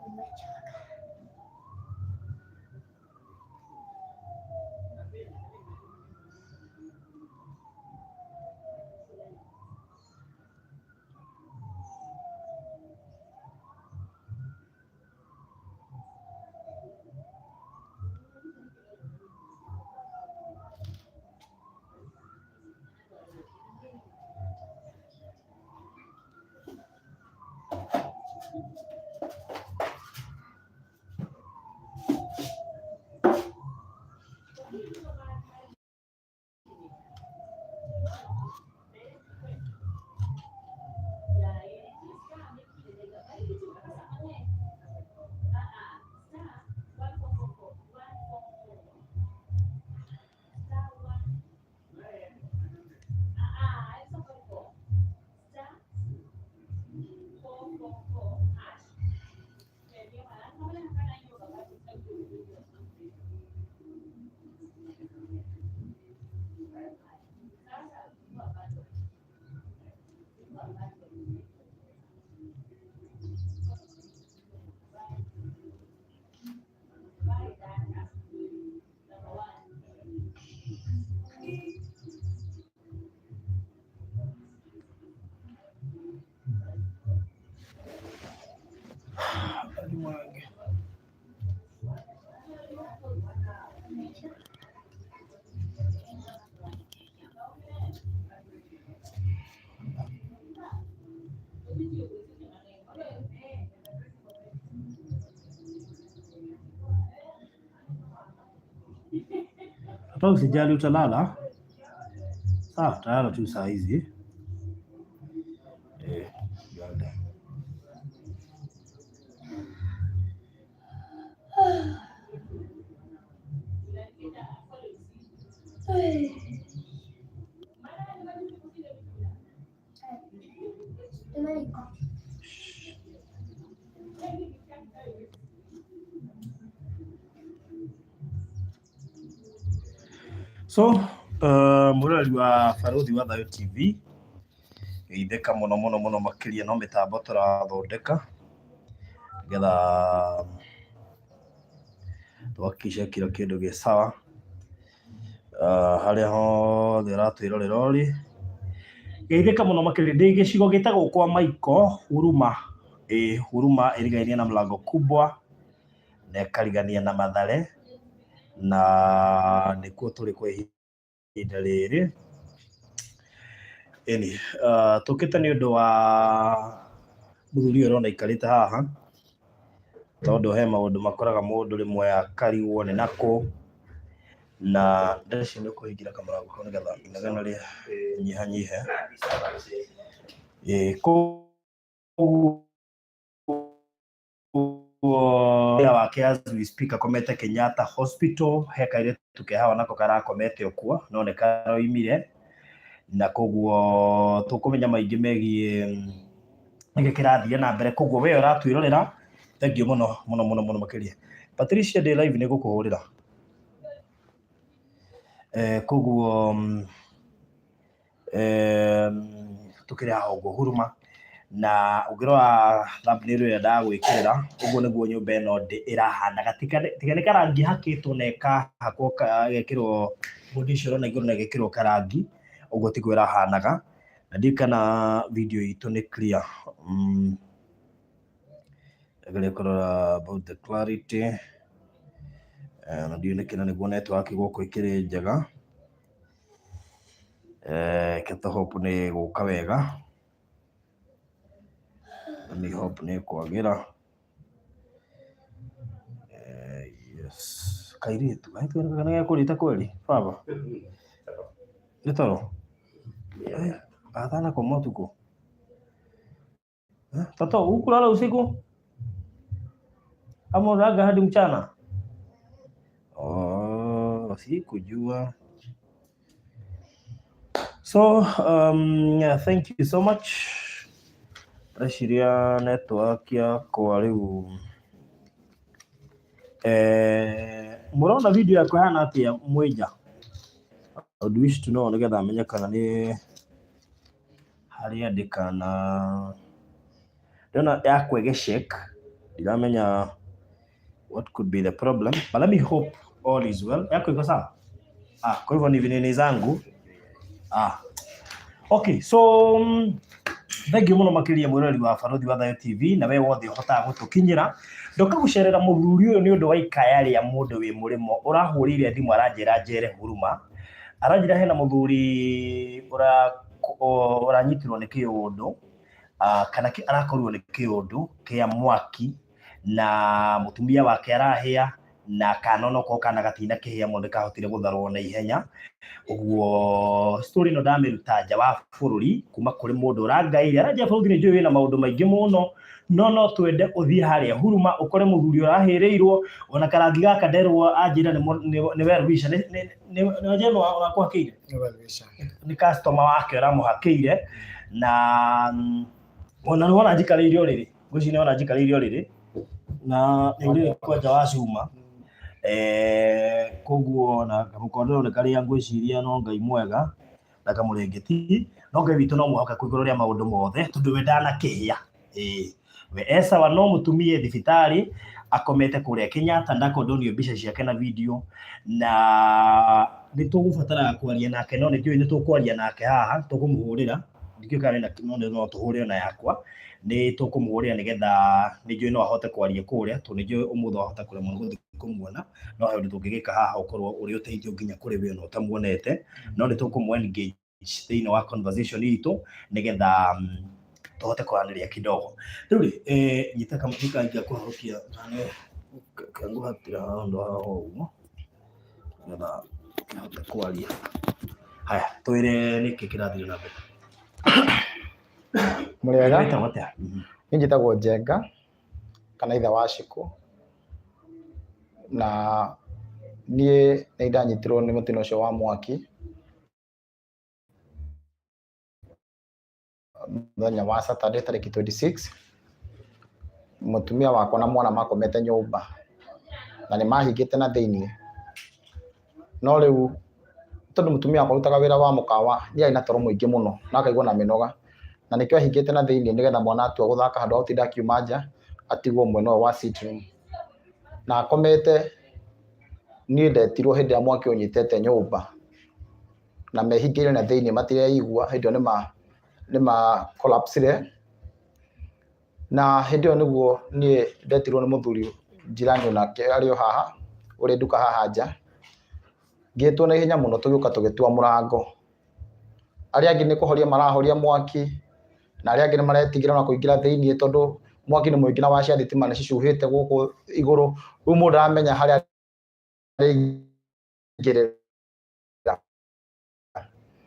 Umechoka. Mwage. Hapa usijali, utalala sawa, utalala tu saa hizi eh. Yale. Tumeiko. So mũrori wa Barũthi wa Thayũ TV, geithĩka mũno mũno mũno makĩria, no mĩtambo tũrathondeka nĩgetha tuhakikishe kila kĩndũ gĩ sawa. Harĩa hothe ũratwĩrorera ũrĩ, geithĩka mũno makĩria. Ndĩ gĩcigo gĩtagwo kwa Maiko Huruma, ĩ Huruma ĩrigainie na Mlango Kubwa na ĩkarigania na Mathare, na nĩkuo tũrĩ kwa ihinda rĩrĩ. Ĩni tũkĩte nĩ ũndũ wa mũthuri ũyũ ũrona aikarĩte haha, tondũ he maũndũ makoraga mũndũ rĩmwe akarigwo nĩ nakũ, na ndĩreciria nĩ ũkũhingĩra kamũrango kau nĩgetha inegene rĩnyihanyihe. Ĩĩ, koguo wĩra wake as we speak akomete Kenyatta Hospital, he kairĩtu ke haha nako karakomete okuo no nĩ karoimire, na koguo tũkũmenya maingĩ megiĩ nĩkĩ kĩrathiĩ na mbere. Koguo we ũratwĩrorera, thank you mũno mũno mũno mũno makĩria. Patricia, ndĩ live, nĩ ngũkũhũrĩra. Koguo tũkĩrĩ haha ũguo Huruma, na ũngĩrora thumbnail ĩrĩa ndagwĩkĩrĩra, ũguo nĩguo nyũmba ĩno ĩrahanaga. Tiga nĩ karangi hakĩtwo na ĩkahakwo, ĩgekĩrwo bodi icio ũrona igũrũ na ĩgekĩrwo karangi, ũguo tiguo ĩrahanaga. Na ndiũĩ kana video itũ nĩ clear. Geria kũrora about the clarity. Na ndiũĩ nĩkĩ na nĩguo network gũkũ ĩkĩrĩ njega. Reke tũ hope nĩ ĩgũka wega. Let me hope nĩ ĩkwagĩra. Yes. Kairĩtu, kairĩtu nĩ gekũrĩte kweli baba? Nĩ toro? Atanakoma ũtukũ? Toto, hukulala usiku ama ulalaga hadi mchana? Oh, sikujua. So, yeah, thank you so much. Ndĩreciria network yakwa rĩu mũrona video yakwa ĩhana atĩa mwĩ nja? I would wish to know nĩgetha menye kana nĩ harĩa ndĩ kana ndĩrona yakwa ĩgĩshake, ndiramenya what could be the problem, but let me hope all is well. Yako iko sawa? Ah, kwa hivyo ni vinini zangu. Ah. Okay, so thank you muno makiria mwiroreri wa Barothi wa Thayo TV na we wothe uhotaga gutukinyira. Ndoka gucerera muthuri uyu ni undu wa ikaya ria mundu wi murimo urahurire thimu aranjira njere huruma. Aranjira hena muthuri ura uranyitirwo ni kiundu kana arakorirwo ni kiundu kia mwaki na mutumia wake arahia na kana onako kana gatina kihia muno nikahotire gutharwo na ihenya. Uguo story ino ndamiruta nja wa bururi kuma kuri mundu urangaire aranjia bururi ni njui wina maundu maingi muno no no twende uthie haria huruma ukore muthuri urahiriirwo ona karangi gaka nderwo anjira ni well wisher ni njema urakuhakiire ni customer wake uramuhakiire na ona nĩ wona njikarĩire ũrĩrĩ ngwĩciria nĩ wona njikarĩire ũrĩrĩ na nĩ ũrĩrĩ kwanja wa cuma koguo na kamũkondoro nĩ karĩa ngwĩciria no Ngai mwega na kamũrĩngĩti no Ngai witũ no mwĩhokeku igũrũ rĩa maũndũ mothe tondũ we ndanakĩhĩa. We e sawa no mũtumie thibitarĩ akomete kũrĩa Kenyatta ndakondonio mbica ciake na video na nĩ tũgũbatara kwaria nake no nĩ ndiũĩ nĩ tũkwaria nake haha tũkũmũhũrĩra ndikĩũĩ kana no no tũhũre ona yakwa nĩ tũkũmũhũrĩra nĩgetha nĩ njũĩ no ahote kwaria kũrĩa tondũ nĩ njũĩ ũmũthĩ wahota kũremwo nĩ gũthiĩ kũmuona no he ũndũ tũngĩgĩka haha ũkorwo ũrĩ ũteithio nginya kũrĩ we ona ũtamuonete no nĩ tũkũmũ engage thĩinĩ wa conversation itũ nĩgetha tũhote kwaranĩria kidogo. Rĩu rĩ nyita kamũthika ingĩakũharũkia kana kangũhatĩra handũ haha ũguo nĩgetha hote kwaria. Haya, twĩre nĩkĩ kĩrathiĩ na mbere. Mũrĩega? Wĩtagwo atĩa? Niĩ njĩtagwo Njenga kana ithe wa Shikũ na niĩ nĩ ndanyitirwo nĩ mũtino ũcio wa mwaki mũthenya wa Saturday tarĩki 26. Mũtumia wakwa na mwana makomete nyũmba na nĩ mahingĩte na thĩiniĩ, no rĩu tondũ mũtumia wakwa arutaga wĩra wa mũkawa nĩ arĩ na toro mũingĩ mũno na akaigua na mĩnoga na nĩkĩo ahingĩte na thĩiniĩ nĩgetha mwana atua gũthaka handũ ha gũtinda akiuma nja atigwo mwena ũyũ wa sitting room na akomete. Niĩ ndetirwo hĩndĩ ĩrĩa mwaki ũnyitĩte nyũmba na mehingĩire na thĩiniĩ matireigua. Hĩndĩ ĩyo nĩ ma collapsire na hĩndĩ ĩyo nĩguo niĩ ndetirwo nĩ mũthuri jirani onake arĩ o haha ũrĩ nduka haha nja. Ngĩtwo na ihenya mũno tũgĩũka tũgĩtua mũrango. Arĩa angĩ nĩ kũhoria marahoria mwaki na arĩa angĩ nĩ maretigĩra ona kũingĩra thĩiniĩ tondũ mwaki nĩ mũingĩ na wacia thitima nĩ cicuhĩte gũkũ igũrũ. Rĩu mũndũ ndaramenya harĩa arĩingĩrĩra.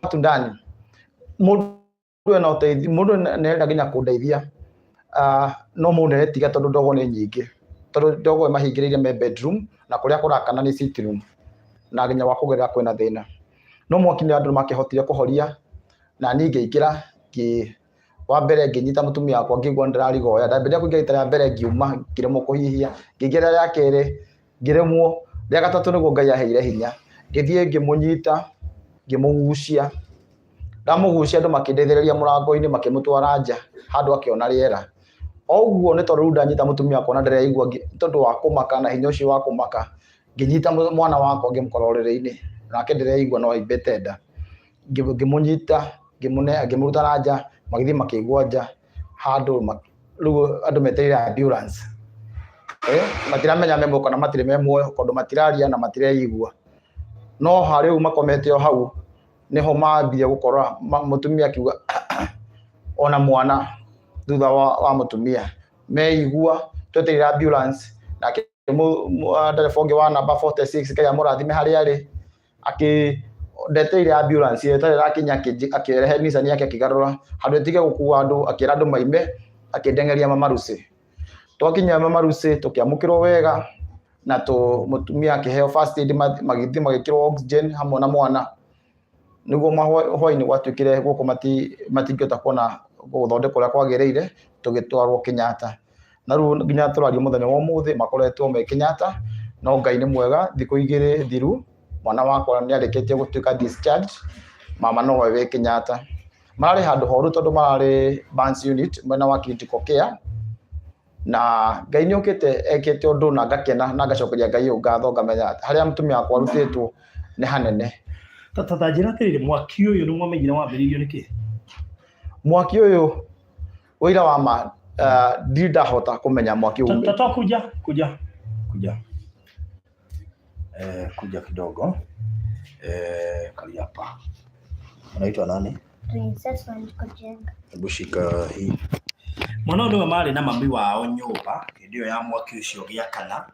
Watu ndani mũndũ ena ũteithio, mũndũ nĩ arenda nginya kũndeithia, no mũndũ nĩ aretiga tondũ ndogo nĩ nyingĩ, tondũ ndogo ĩmahingĩrĩirie me bedroom na kũrĩa kũrakana nĩ sitting room na nginya gwa kũgerera kwĩna thĩna. No mwaki nĩ andũ makĩhotire kũhoria na niĩ ngĩingĩra wa mbere ngĩnyita mũtumia wakwa ngĩigua nĩndĩrarigoya. Ndambĩrĩria kũingĩra rita rĩa mbere ngiuma ngĩremwo kũhihia, ngĩingĩra rĩa kerĩ ngĩremwo, rĩa gatatũ nĩguo Ngai aheire hinya, ngĩthiĩ ngĩmũnyita ngĩmũgucia. Ndamũgucia andũ makĩndeithĩrĩria mũrango-inĩ makĩmũtwara nja handũ akĩona rĩera. O ũguo nĩ tondũ rĩu ndanyita mũtumia wakwa na ndĩreigua tondũ wa kũmaka na hinya ũcio wa kũmaka, ngĩnyita mwana wakwa ngĩmũkora ũrĩrĩ-inĩ nake ndĩreigua no aimbĩte nda. Ngĩmũnyita ngĩmũruta na nja magĩthiĩ makĩigwo nja handũ rĩu andũ metereire ambulance. Matiramenya me muoyo kana matirĩ me muoyo tondũ matiraria na matireigua. No harĩ ũguo makomete o hau nĩho mambire gũkora mũtumia akiuga ona mwana thutha wa mũtumia meigua twetereire ambulance nake ndereba ũngĩ wa namba 46 Ngai amũrathime harĩa arĩ akĩ ndeteire ambulance ĩyo ĩtarĩ ĩrakinya akĩrehe Nissan yake akĩgarũra handũ ĩtige gũkua andũ akĩra andũ maime Akĩndengeria Mama Lucy. Twakinya Mama Lucy tũkĩamũkĩrwo wega na tũ mũtumia akĩheo first aid, magĩthiĩ magĩkĩrwo oxygen hamwe na mwana. Nĩguo hwainĩ gwatuĩkire gũkũ matingĩhota kuona gũthondekwo ũrĩa kwagĩrĩire, tũgĩtwarwo Kenyatta. Na rĩu nginya tũraria mũthenya wa ũmũthĩ makoretwo me Kenyatta, no Ngai nĩ mwega, thikũ 2 thiru mwana wakwa nĩ arĩkĩtie gũtuĩka discharged, mama nowe wĩ Kenyatta. Mararĩ handũ horu tondũ mararĩ burns unit mwena wa critical care, na Ngai nĩ okĩte ekĩte ũndũ na ngakena na ngacokeria Ngai ũyũ ngatho, ngamenya harĩa mũtumia wakwa arutĩtwo nĩ hanene. Ta njĩra atĩrĩrĩ, mwaki ũyũ nĩ mwamenyire wambĩrĩirio nĩ kĩ? Mwaki ũyũ ũira wa ma, ndirĩ ndahota kũmenya mwaki ũyũ. Tata, kuja kuja kuja, kuja kidogo, kalia hapa. Unaitwa nani? Princess Wanjiko Jenga. Hebu shika hii. Mwana ũyũ nĩwe marĩ na mami wao nyũmba hĩndĩ ĩyo ya mwaki ũcio ũgĩakana,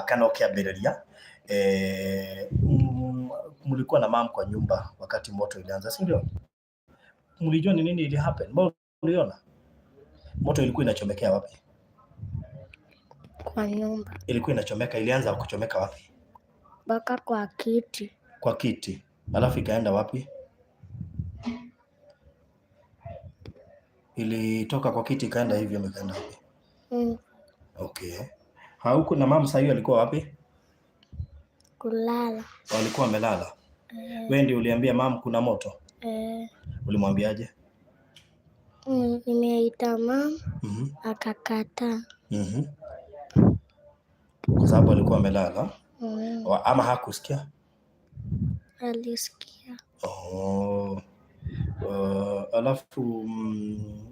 kana ũkĩambĩrĩria. Mlikuwa na mam kwa nyumba wakati moto ilianza, si ndio? Mlijua ni nini ili happen? Mbona uliona? Moto ilikuwa inachomekea wapi? Kwa nyumba. Ilikuwa inachomeka, ilianza kuchomeka wapi? Mpaka kwa kiti. Kwa kiti. Alafu ikaenda wapi? Ilitoka kwa kiti ikaenda hivyo, ikaenda wapi? Okay. Hauko na mama sasa, alikuwa wapi? Kulala. Walikuwa wamelala. Wewe ndio uliambia mam kuna moto? Eh. Ulimwambiaje? Nimeita mam akakataa. Kwa sababu alikuwa amelala? Ama hakusikia? Alisikia. Oh. Alafu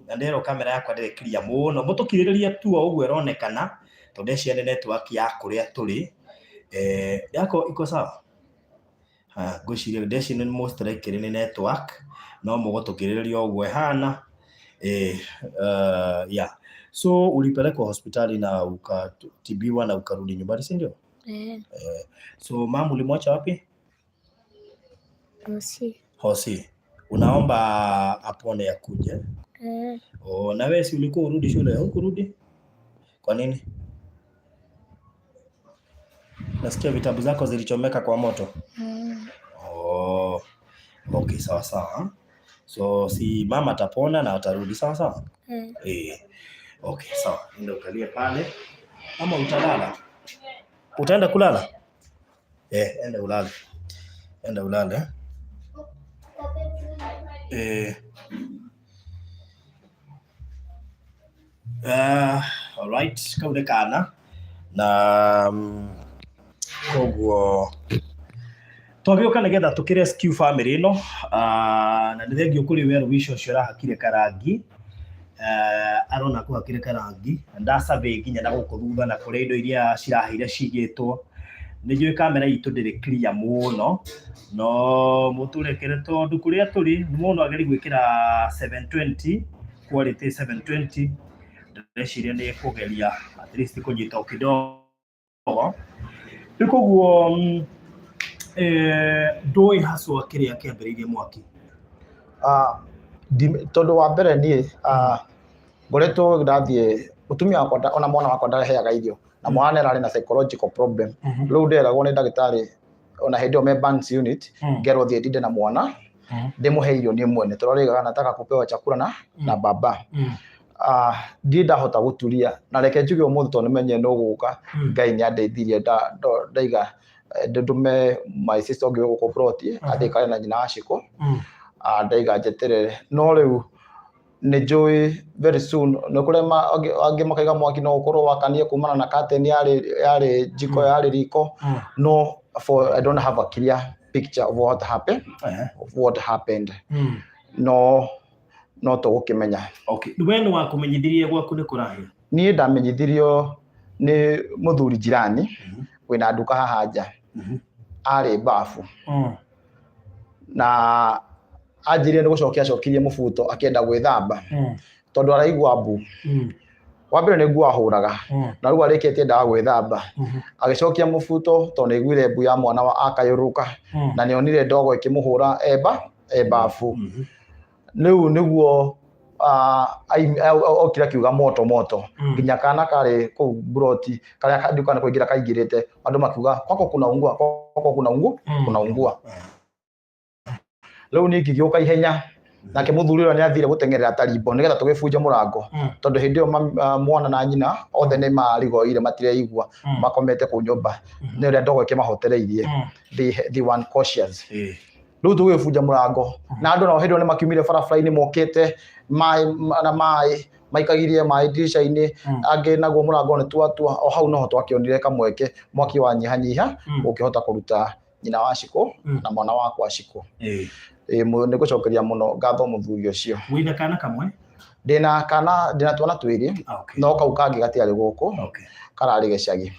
na ndero kamera yakwa ndĩrĩ clear mũno, mũtũkirĩrĩrie tu o ũguo ĩronekana tondũ ndeciria nĩ network ya kũrĩa tũrĩ. Yako iko sawa? Haya, ngwĩciria ndeciria nĩ most likely nĩ network, no mũgũtũkirĩrĩria ũguo ĩhana. Yeah. So ulipelekwa hospitali na ukatibiwa na ukarudi nyumbani, si ndio? Eh. So mama ulimwacha wapi? Hosi. Hosi. Unaomba apone akuje? Eh. Oh, na wewe si ulikuwa urudi shule, hukurudi? Kwa nini? Nasikia vitabu zako zilichomeka kwa moto. Oh. Okay, sawa sawa. So si mama atapona na atarudi, sawa sawa? Eh. Okay, sawa. Nenda ukalie pale. Ama utalala? Utaenda kulala? Enda ulale. Enda ulale. All right, kau nĩ kana na koguo twagĩũka nĩgetha tũkĩ rescue family ĩno, na nĩ thengio kũrĩ werũ wicio ũcio ũrahakire karangi, arona kũhakire karangi na ndasurvey nginya na gũkũ thutha na kũrĩa indo iria cirahĩire cigĩtwo. Nĩ njũĩ kamera itũ ndĩrĩ clear mũno, no mũtũrekere tondũ kũrĩa tũrĩ mũndũ ageri gwĩkĩra 720 quality 720, ndĩreciria nĩ kũgeria at least kũnyita o kidogo. Rĩu koguo, ndũĩ haswa kĩrĩa kĩambĩrĩirie mwaki? Tondũ wa mbere niĩ, ngoretwo ndathiĩ mũtumia wakwa ona mwana wakwa ndareheaga irio, na mwana nĩ ararĩ na psychological problem. Rĩu nderagwo nĩ ndagĩtarĩ ona hĩndĩ ĩyo me burns unit, ngerwo thiĩ ndinde na mwana, ndĩmũhe irio niĩ mwene, tondũ araugaga nataka kupewa chakula na baba. Ndirĩ ndahota gũturia, na reke njuge ũmũthĩ tondũ nĩmenye nĩ ũgũka, Ngai nĩ andeithirie ndaiga, ndũme my sister ũngĩ wĩ gũkũ plot, athiĩ aikare na nyina wa Shiko. Ndaiga njeterere, no rĩu nĩ njũĩ very soon nĩ kũrĩa angĩ makaiga mwaki no ũkorwo wakanie kumana na curtain yarĩ jiko, yarĩ riko, no for I don't have a clear picture of what happened, of what happened. No tũgũkĩmenya. Okay. We nĩ wakũmenyithirie gwaku nĩ kũrahĩa? Niĩ ndamenyithirio nĩ mũthuri jirani wĩna nduka haha nja. Arĩ bafu. Na anjĩrire nĩ gũcokia acokirie mũbuto akĩenda gwĩthamba. Tondũ araigua mbu. Wa mbere nĩ nguo ahũraga. Na rĩu arĩkĩtie endaga gwĩthamba. Agĩcokia mũbuto tondũ nĩ aiguire mbu ya mwana wa akayũrũka. Na nĩ onire ndogo ĩkĩmũhũra e bafu. Rĩu nĩguo Okire akiuga moto moto, nginya kana karĩ kũu mburoti karĩa nduka nĩ kũingĩra kaingĩrĩte, andũ makiuga kwako kunaungua, kwako kunaungua. Rĩu niĩ ngĩgĩũka ihenya, nake mũthuri ũrĩa nĩ athire gũteng'erera tarimbo nĩgetha tũgĩbunje mũrango, tondũ hĩndĩ ĩyo mwana na nyina othe nĩ marigoire, matireigua, makomete kũu nyũmba nĩ ũrĩa ndogo ĩkĩmahotereirie. They were unconscious. Rĩu tũgĩbunja mũrango na andũ nao hĩndĩ ĩyo nĩ makiumire barabara-inĩ mokĩte maĩ na maĩ, maikagirie maĩ ndirica-inĩ, angĩ naguo mũrango nĩ twatua. O hau noho twakĩonire kamweke, mwaki wanyihanyiha, ũkĩhota kũruta nyina wa Shiko na mwana wakwa Shiko. Nĩ ngũcokeria mũno ngatho mũthuri ũcio. Wĩna kana kamwe? Ndĩna kana, ndĩna twana twĩrĩ. No kau kangĩ gatiarĩ gũkũ, kararĩ gĩcagi.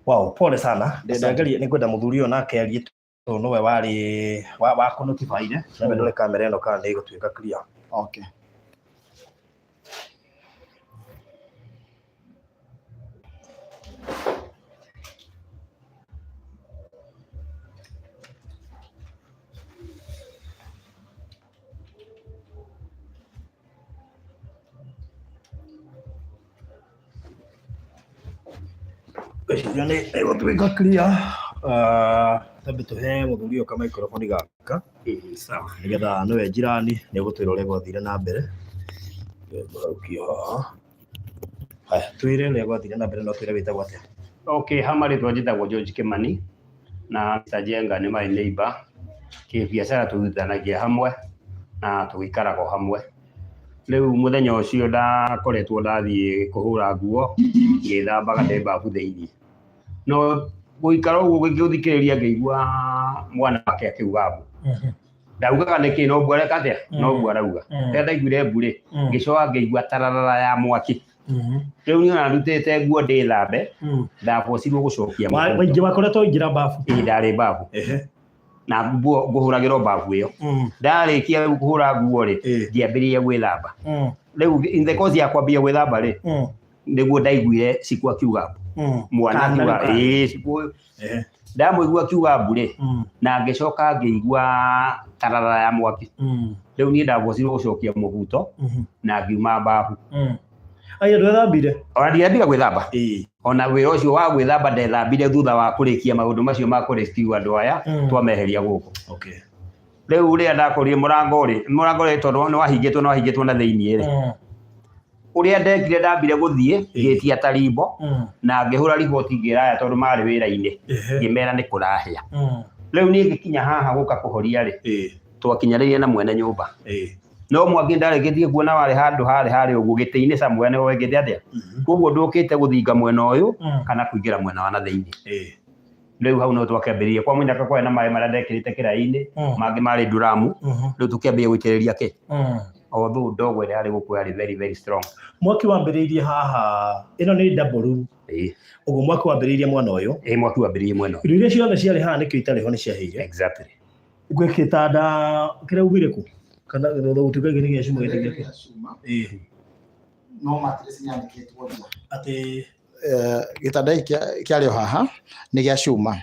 Wow, pole sana. Ndendageria nĩ ngwenda mũthuri ũyũ nake arie, tondũ nĩwe warĩ wa kũnotifaire. Nyambe ndore kamera ĩno kana nĩ ĩgũtuĩka clear. Okay. Ngwĩciria nĩ ĩgũtuĩka clear. Tambe tũhe mũthuri ũyũ ka microphone gaka Sawa. nĩgetha nĩwe njirani, nĩ egũtwĩra ũrĩa gwathire na mbere. Ngũgarũkia haha. Haya, twĩre ũrĩa gwathire na mbere, no twĩre wĩtagwo atĩa. Okay, ha marĩtwa njĩtagwo George Kimani na Mr. Njenga nĩ my neighbor. Kĩbiacara tũrutithanagia hamwe na tũgĩikaraga o hamwe. Rĩu mũthenya ũcio ndakoretwo ndathiĩ kũhũra nguo, ngĩthambaga ndĩ babu thĩiniĩ. No gũikara ũguo ngĩthikĩrĩria, ngĩigua mwana wake akiuga mbu. Ndaugaga nĩkĩ, no mbu areka atĩa? No mbu arauga. Rĩrĩa ndaiguire mbu rĩ, ngĩcoka ngĩigua tararara ya mwaki. Rĩu niĩ ona ndutĩte nguo ndĩthambe, ndabocirwo gũcokia mũhuko. Waingĩ wakoretwo waingĩra babu? Ĩĩ, ndarĩ babu. Na nguo ngũhũragĩrwo babu ĩyo. Ndarĩkia rĩu kũhũra nguo rĩ, ngĩambĩrĩria gwĩthamba. Rĩu in the course ya kwambia gwĩthamba rĩ, nĩguo ndaiguire Shiku akiuga mbu. Mwana Kana akiuga rĩu kana? ĩĩ, Shiku ndamũigua akiuga mbu rĩ, na ngĩcoka ngĩigua tarara ya mwaki. Rĩu niĩ ndabocirwo gũcokia mũbuto na ngiuma babu. Aya, ndwethambire? Ona ndiambire gwĩthamba. Ona wĩra ũcio wa gwĩthamba ndethambire thutha wa kũrĩkia maũndũ macio ma kũrescue andũ aya, twameheria gũkũ. Rĩu rĩrĩa ndakorire mũrango rĩ, mũrango rĩ, tondũ nĩ wahingĩtwo na thĩiniĩ rĩ, ũrĩa ndekire, ndambire gũthiĩ ngĩtia tarimbo na ngĩhũra riboti, ngĩra aya tondũ marĩ wĩra-inĩ, ngĩmera nĩ kũrahĩa. Rĩu niĩ ngĩkinya haha gũka kũhoria rĩ, twakinyanĩire na mwene nyũmba, no mwaki ndarĩkĩtie kuona warĩ handũ harĩ harĩ ũguo gĩtĩ-inĩ somewhere, nĩho wekĩte atĩa, koguo ndũkĩte gũthinga mwena ũyũ kana kũingĩra mwena wa na thĩiniĩ. Rĩu hau no twakĩambĩrĩria kwa mũnyaka, kwarĩ na maĩ marĩa ndekĩrĩte kĩraĩ-inĩ, mangĩ marĩ nduramu. Rĩu tũkĩambĩrĩria gũitĩrĩria kĩ, although ndogo ĩrĩa yarĩ gũkũ yarĩ very very strong. Mwaki wambĩrĩirie haha, ĩno nĩ double room? Ũguo mwaki wambĩrĩirie mwena ũyũ? Ĩĩ, mwaki wambĩrĩirie mwena ũyũ. Indo iria ciothe ciarĩ haha nĩkĩo itarĩ ho nĩ ciahĩire? Exactly. Gwĩ gĩtanda kĩrĩa ugire kũ kana gũtuĩka gĩkĩ nĩ gĩa cuma, gĩtĩ gĩakĩ? No mattress nĩ yandĩkĩtwo nja. Atĩ? Gĩtanda gĩkĩ kĩarĩ o haha nĩ gĩa cuma,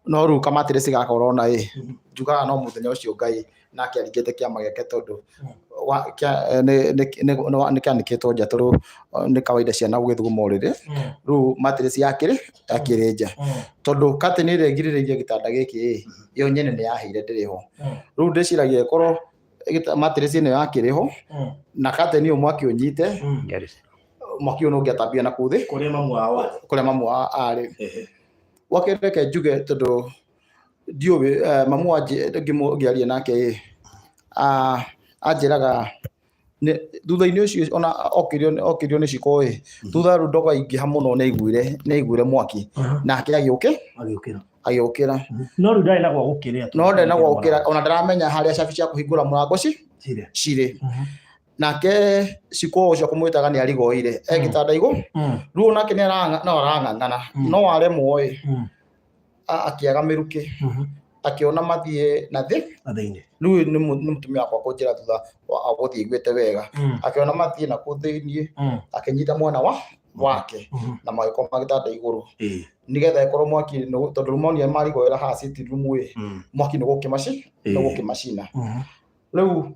no rĩu kamattress gaka ũrona ĩ, njugaga no mũthenya ũcio Ngai nake aringĩte kĩama gĩake, tondũ nĩ kĩanĩkĩtwo nja, tondũ nĩ kawaida ciana gũgĩthuguma ũrĩrĩ. Rĩu mattress yakĩrĩ nja, tondũ curtain ĩrĩa ĩgirĩrĩirie gĩtanda gĩkĩ ĩ, ĩyo nyene nĩ yahĩire, ndĩrĩ ho. Rĩu ndĩciragia ĩkorwo mattress ĩno yakĩrĩ ho na curtain ĩyo, mwaki ũnyite, mwaki ũyũ no ũngĩatambia na kũu thĩ. Kũrĩa mamu wao arĩ? Kũrĩa mamu wao arĩ. Gwake reke njuge, tondũ ndiũĩ mamu wa ngĩaria nake ĩ, anjĩraga thutha-inĩ ũcio ona okĩrio nĩ Shiko ĩ, thutha rĩu ndogo yaingĩha mũno, nĩ aiguire mwaki nake agĩũkĩ Agĩũkĩra. Agĩũkĩra. No rĩu ndarĩ na gwa gũkĩrĩa? No ndarĩ na gwa gũkĩra, ona ndaramenya harĩa cabi cia kũhingũra mũrango ci Cirĩ. Cirĩ. Nake Shiko ũcio kũmwĩtaga nĩ arigoire e gĩtanda igũ. Rĩu onake nĩ no arang'ang'ana, no aremwo ĩ, akĩaga mĩrukĩ, akĩona mathiĩ na thĩ. Na thĩinĩ. Rĩu nĩ mũtumia wakwa kũnjĩra thutha wa gũthiĩ aiguĩte wega, akĩona mathiĩ na kũu thĩiniĩ, akĩnyita mwana wa wake na magĩkoma gĩtanda igũrũ, nĩgetha ĩkorwo mwaki tondũ rĩu monire marigoera haha sitting room ĩ, mwaki nĩ gũkĩmacina. Rĩu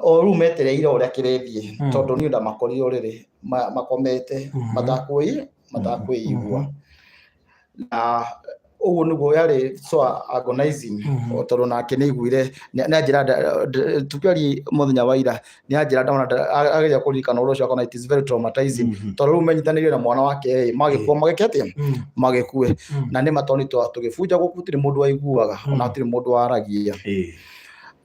O rĩu metereire ũrĩa kĩrethiĩ, tondũ niĩ ndamakorire ũrĩrĩ makomete matakwĩigua, na ũguo nĩguo yarĩ so agonizing, tondũ nake nĩ aiguire nĩ anjĩra tũkĩaria mũthenya wa ira, nĩ anjĩra ndona ageria kũririkana ũhoro ũcio akona it is very traumatizing, tondũ rĩu menyitanĩire na mwana wake ĩ magĩkua magĩke atĩa magĩkue, na nĩ matoni tũgĩbunja gũkũ gũtirĩ mũndũ waiguaga, ona gũtirĩ mũndũ waragia.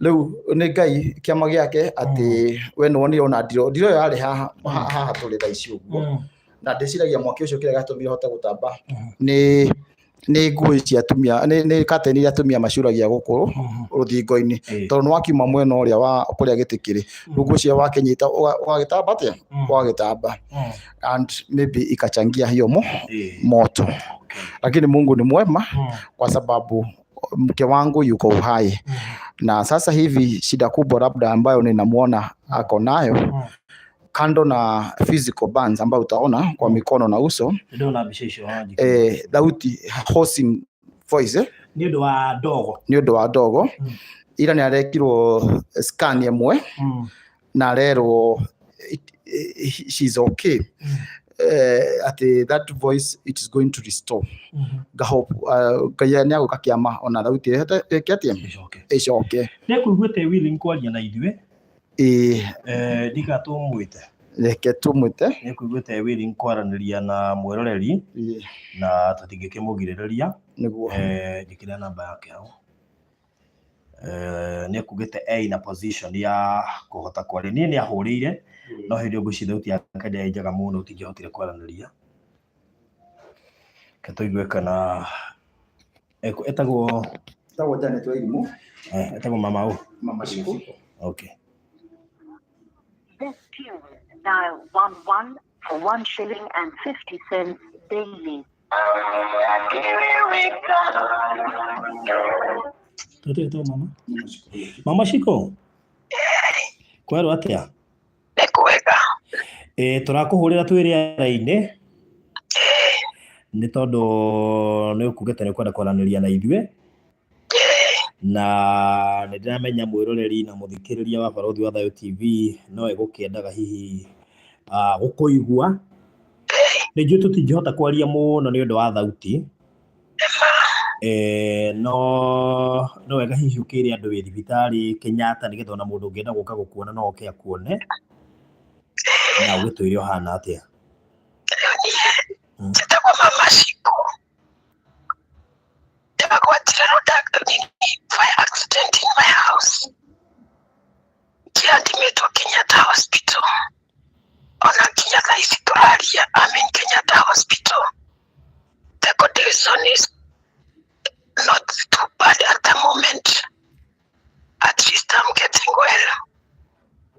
Rĩu nĩ Ngai kĩama gĩake atĩ we nĩwonire ona ndiro ĩyo yarĩ haha haha tũrĩ thaa ici ũguo, na ndĩciragia mwaki ũcio kĩrĩa gĩatũmire ũhote gũtamba nĩ nguo ici atumia nĩ curtain iria atumia macuragia gũkũ rũthingo-inĩ, tondũ nĩ wakiuma mwena ũrĩa wa kũrĩa gĩtĩ kĩrĩ, rĩu ngwĩciria wakĩnyita ũgagĩtamba atĩa ũgagĩtamba, and maybe ikachangia hiyo moto. Lakini Mungu ni mwema kwa sababu mke wangu yuko uhai, na sasa hivi shida kubwa labda ambayo ninamuona ako nayo, kando na physical burns ambayo utaona kwa mikono na uso, Ndĩrona mbica icio wanjikũ. Thauti, hoarse voice, Nĩ ũndũ wa ndogo. Nĩ ũndũ wa ndogo. Ira nĩ arekirwo scan ĩmwe na arerwo she's okay, atĩ that voice it is going to restore. Ngahope Ngai nĩ agũka kĩama ona thauti ĩhote ĩke atĩa Ĩcoke. Ĩcoke. Nĩ akuiguĩte willing kwaria na ithuĩ. Ĩĩ. Ndika tũmwĩte. Reke tũmwĩte. Nĩ akuiguĩte willing kwaranĩria na mwĩroreri na tũtingĩkĩmũgirĩrĩria. Nĩguo. Njĩkĩra namba yake hau. Nĩ akugĩte e in a position ya kũhota kwaria. Niĩ nĩ ahũrĩire no hĩndĩ ĩyo ngwĩciria thauti yake ndĩarĩ njega mũno, tũtingĩahotire kwaranĩria. Reke tũigue kana etagwo Etagwo Janet Wairimu. Etagwo mama ũ? Mama Shiko. Okay. This tune, dial 11 for 1 shilling and 50 cents daily. Tũtĩtwo mama. Mama Shiko. Kwerwo atĩa? Nĩ kwega. Ĩ tũrakũhũrĩra twĩ rĩera-inĩ nĩ tondũ nĩ ũkugĩte nĩ ũkwenda kwaranĩria na ithuĩ, na nĩ ndĩramenya mwĩroreri na mũthikĩrĩria wa Barũthi wa Thayũ TV no egũkĩendaga hihi gũkũigua. Nĩ njũĩ tũtingĩhota kwaria mũno nĩ ũndũ wa thauti, no no wega hihi ũkĩre andũ wĩ thibitarĩ Kenyatta, nĩgetha ona mũndũ ũngĩenda gũka gũkuona no oke akuone na ũgĩtwĩre ũhana atĩa. Njĩtagwo Mama Shiko. Ndĩragwatire nini fire accident in my house. Ngĩadmitwo Kenyatta Hospital. Ona nginya thaa ici tũraria, I'm in Kenyatta Hospital. The condition is not too bad at the moment. At least I'm getting well.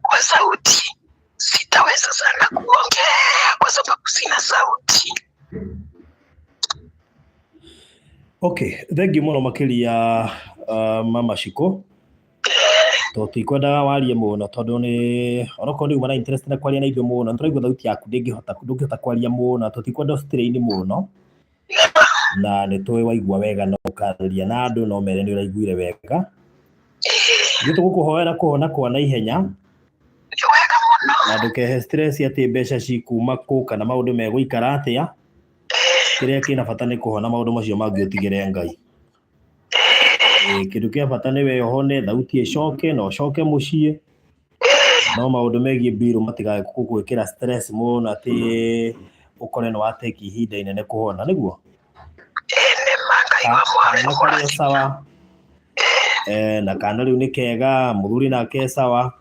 Kwa sauti sitaweza sana kuongea kwa sababu sina sauti. Okay, thank you mũno makĩria, Mama Shiko. Tũtikwendaga warie mũno tondũ nĩ onokorwo nĩ uma na interest na kwaria na ithuĩ mũno, nĩtũraigua thauti yaku ndĩngĩhota, ndũngĩhota kwaria mũno, tũtikwenda strain mũno, na nĩ tũĩ waigua wega no ũkarĩria na andũ no mere nĩ ũraiguire wega. Ithuĩ tũgũkũhoera kũhona kwa naihenya Nĩ wega mũno. Na ndũkehe stress atĩ mbeca cikuma kũ kana maũndũ megũikara atĩa. Kĩrĩa kĩna bata nĩ kũhona, maũndũ macio mangĩ ũtigĩre Ngai. Kĩndũ kĩa bata nĩ we ũhone, thauti ĩcoke na ũcoke mũciĩ, no maũndũ megiĩ mbirũ matigae gũgwĩkĩra stress mũno atĩ ũkore nĩ wateki ihinda inene kũhona, nĩguo? Ĩĩ, nĩ ma. Ngai wa mwarĩ. Kana karĩ o sawa, na kana rĩu nĩ kega, mũthuri nake e sawa.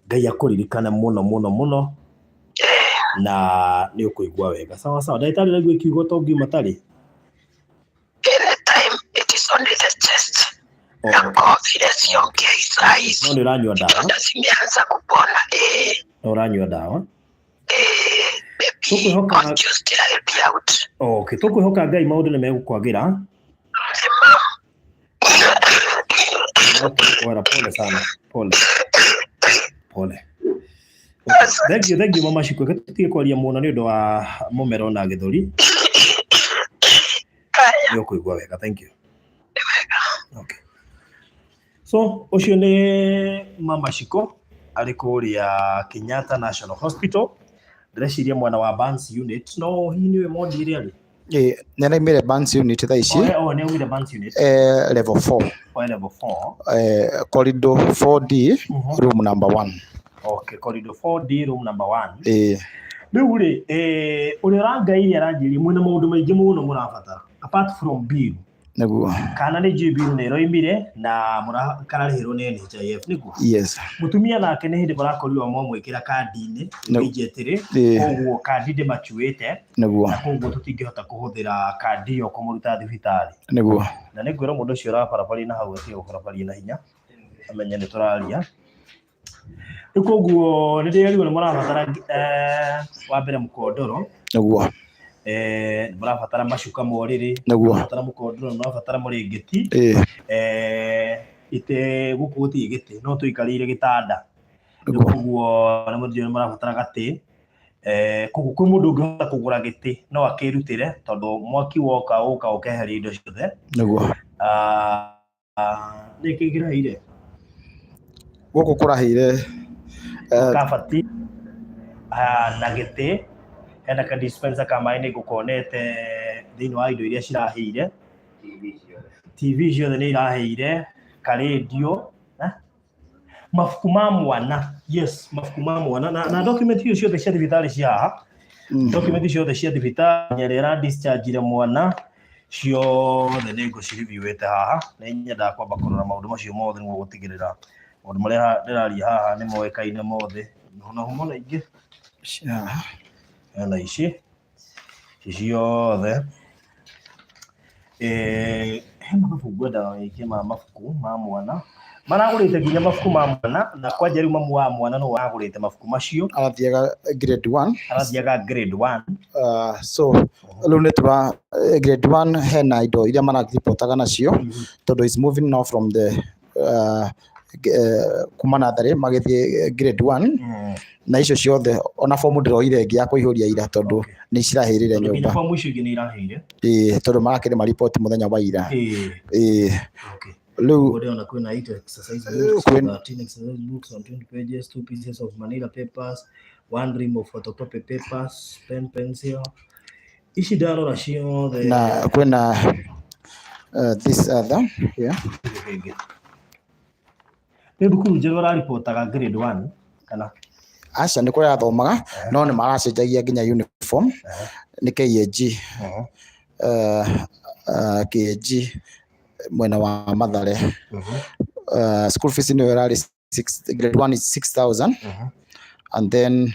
Ngai akũririkane mũno mũno mũno na nĩ ũkũigua wega. Sawa sawa, ndagĩtarĩ, raigua kiugo to ngiuma tarĩ Anytime it is only the chest na koo vile siongei saa hizi. No nĩ ũranyua ndawa? Vidonda zimeanza kupona, eh. No ũranyua ndawa? Eh, maybe Tũkwĩhoka on Tuesday I'll be out. Okay, tũkwĩhoka Ngai maũndũ nĩ megũkwagĩra. Nĩma. No tũgũkwĩra pole sana, pole pole. Okay. Thank you, thank you, Mama Shiko. Reke tũtige kwaria mũno nĩ ũndũ wa mũmero na gĩthũri. Haya. Nĩ ũkũigua wega. Thank you. Okay. So ũcio nĩ Mama Shiko arĩ kũrĩa Kenyatta National Hospital, ndĩreciria mwena wa Burns unit, no hihi nĩwe mondi ĩrĩa rĩ? Ĩĩ, nĩ araimire Burns unit thaa ici. Oh, nĩ aumire Burns unit. Level 4. Oh, level 4. Corridor 4D, room number 1. Okay, corridor 4D, room number 1. Ĩĩ. Rĩu rĩ, ũrĩa ũrangaire aranjĩria mwĩna maũndũ maingĩ mũno mũrabatara apart from bill. Nĩguo. Kana nĩ njũĩ bill nĩ ĩroimire na kararĩhĩrwo nĩ NHIF, nĩguo? Yes. Mũtumia nake nĩ hĩndĩ marakorirwo mamwĩkĩra kandi-inĩ immediately, koguo kandi ndĩmacuĩte. Nĩguo. Na koguo tũtingĩhota kũhũthĩra kandi ĩyo kũmũruta thibitarĩ. Nĩguo. Na nĩ ngwĩra mũndũ ũcio ũrabarabaria na hau atige gũbarabaria na hinya, amenye nĩ tũraria. Rĩu koguo nĩ ndĩrerirwo nĩ mũrabatara wa mbere mũkondoro. Nĩguo. Nĩ mũrabatara macuka ma ũrĩrĩ. Nĩguo. Mũrabatara mũkondoro, nĩ mũrabatara mũrĩngĩti. Itĩ gũkũ gũtirĩ gĩtĩ, no tũikarĩire gĩtanda. Rĩu koguo nĩ mũthiĩ nĩ mũrabatara gatĩ. Koguo kwĩ mũndũ ũngĩhota kũgũra gĩtĩ no akĩrutĩre, tondũ mwaki woka ũka ũkeheria indo ciothe. Nĩguo. Nĩ kĩĩ kĩraheire? Gũkũ kũraheire, kabati na gĩtĩ, hena ka dispenser ka maĩ nĩ ngũkonete thĩinĩ wa indo iria ciraheire. TV ciothe nĩ iraheire, ka radio, mabuku ma mwana, yes, mabuku ma mwana na document icio ciothe cia thibitarĩ cia haha. Document ciothe cia thibitarĩ ĩrĩa ĩra discharge mwana ciothe nĩ ngũcireviewĩte haha. Nĩ nyendaga kwamba kũrora maũndũ macio mothe nĩguo gũtigĩrĩra maũndũ marĩa ndĩraria haha nĩ moĩkaine mothe. Ona humo na ingĩ hena ici ciothe. He mathabu ngwendaga wĩke ma mabuku ma mwana. Maragũrĩte nginya mabuku ma mwana, na kwanja rĩu mamu wa mwana no aragũrĩte mabuku macio. Arathiaga grade 1. Arathiaga grade 1. So rĩu nĩ tũra grade 1 hena indo iria mararipotaga nacio, tondũ is moving now from the kuma natharĩ magĩthiĩ grade 1. Na icio ciothe ona fomu ndĩroire ĩngĩ ya kũihũria ira, tondũ nĩ cirahĩrĩire nyũmba. Fomu icio ingĩ nĩ irahĩire. Ĩĩ, tondũ marakĩrĩ maripoti mũthenya wa ira. Ĩĩ. Rĩu ndĩrona kwĩna 8 exercise books, 13 exercise books on 20 pages, 2 pieces of manila papers, 1 ream of photocopy papers, pen, pencil. Ici ndarora ciothe. Na kwĩna this other here. Nĩ thukuru njerũ ũraripotaga grade 1 kana? Aca, nĩ kũrĩa athomaga, no nĩ maracenjagia nginya uniform. Nĩ KAG. KAG mwena wa Mathare. School fees nĩyo ĩrarĩ 6, grade 1 is 6,000. And then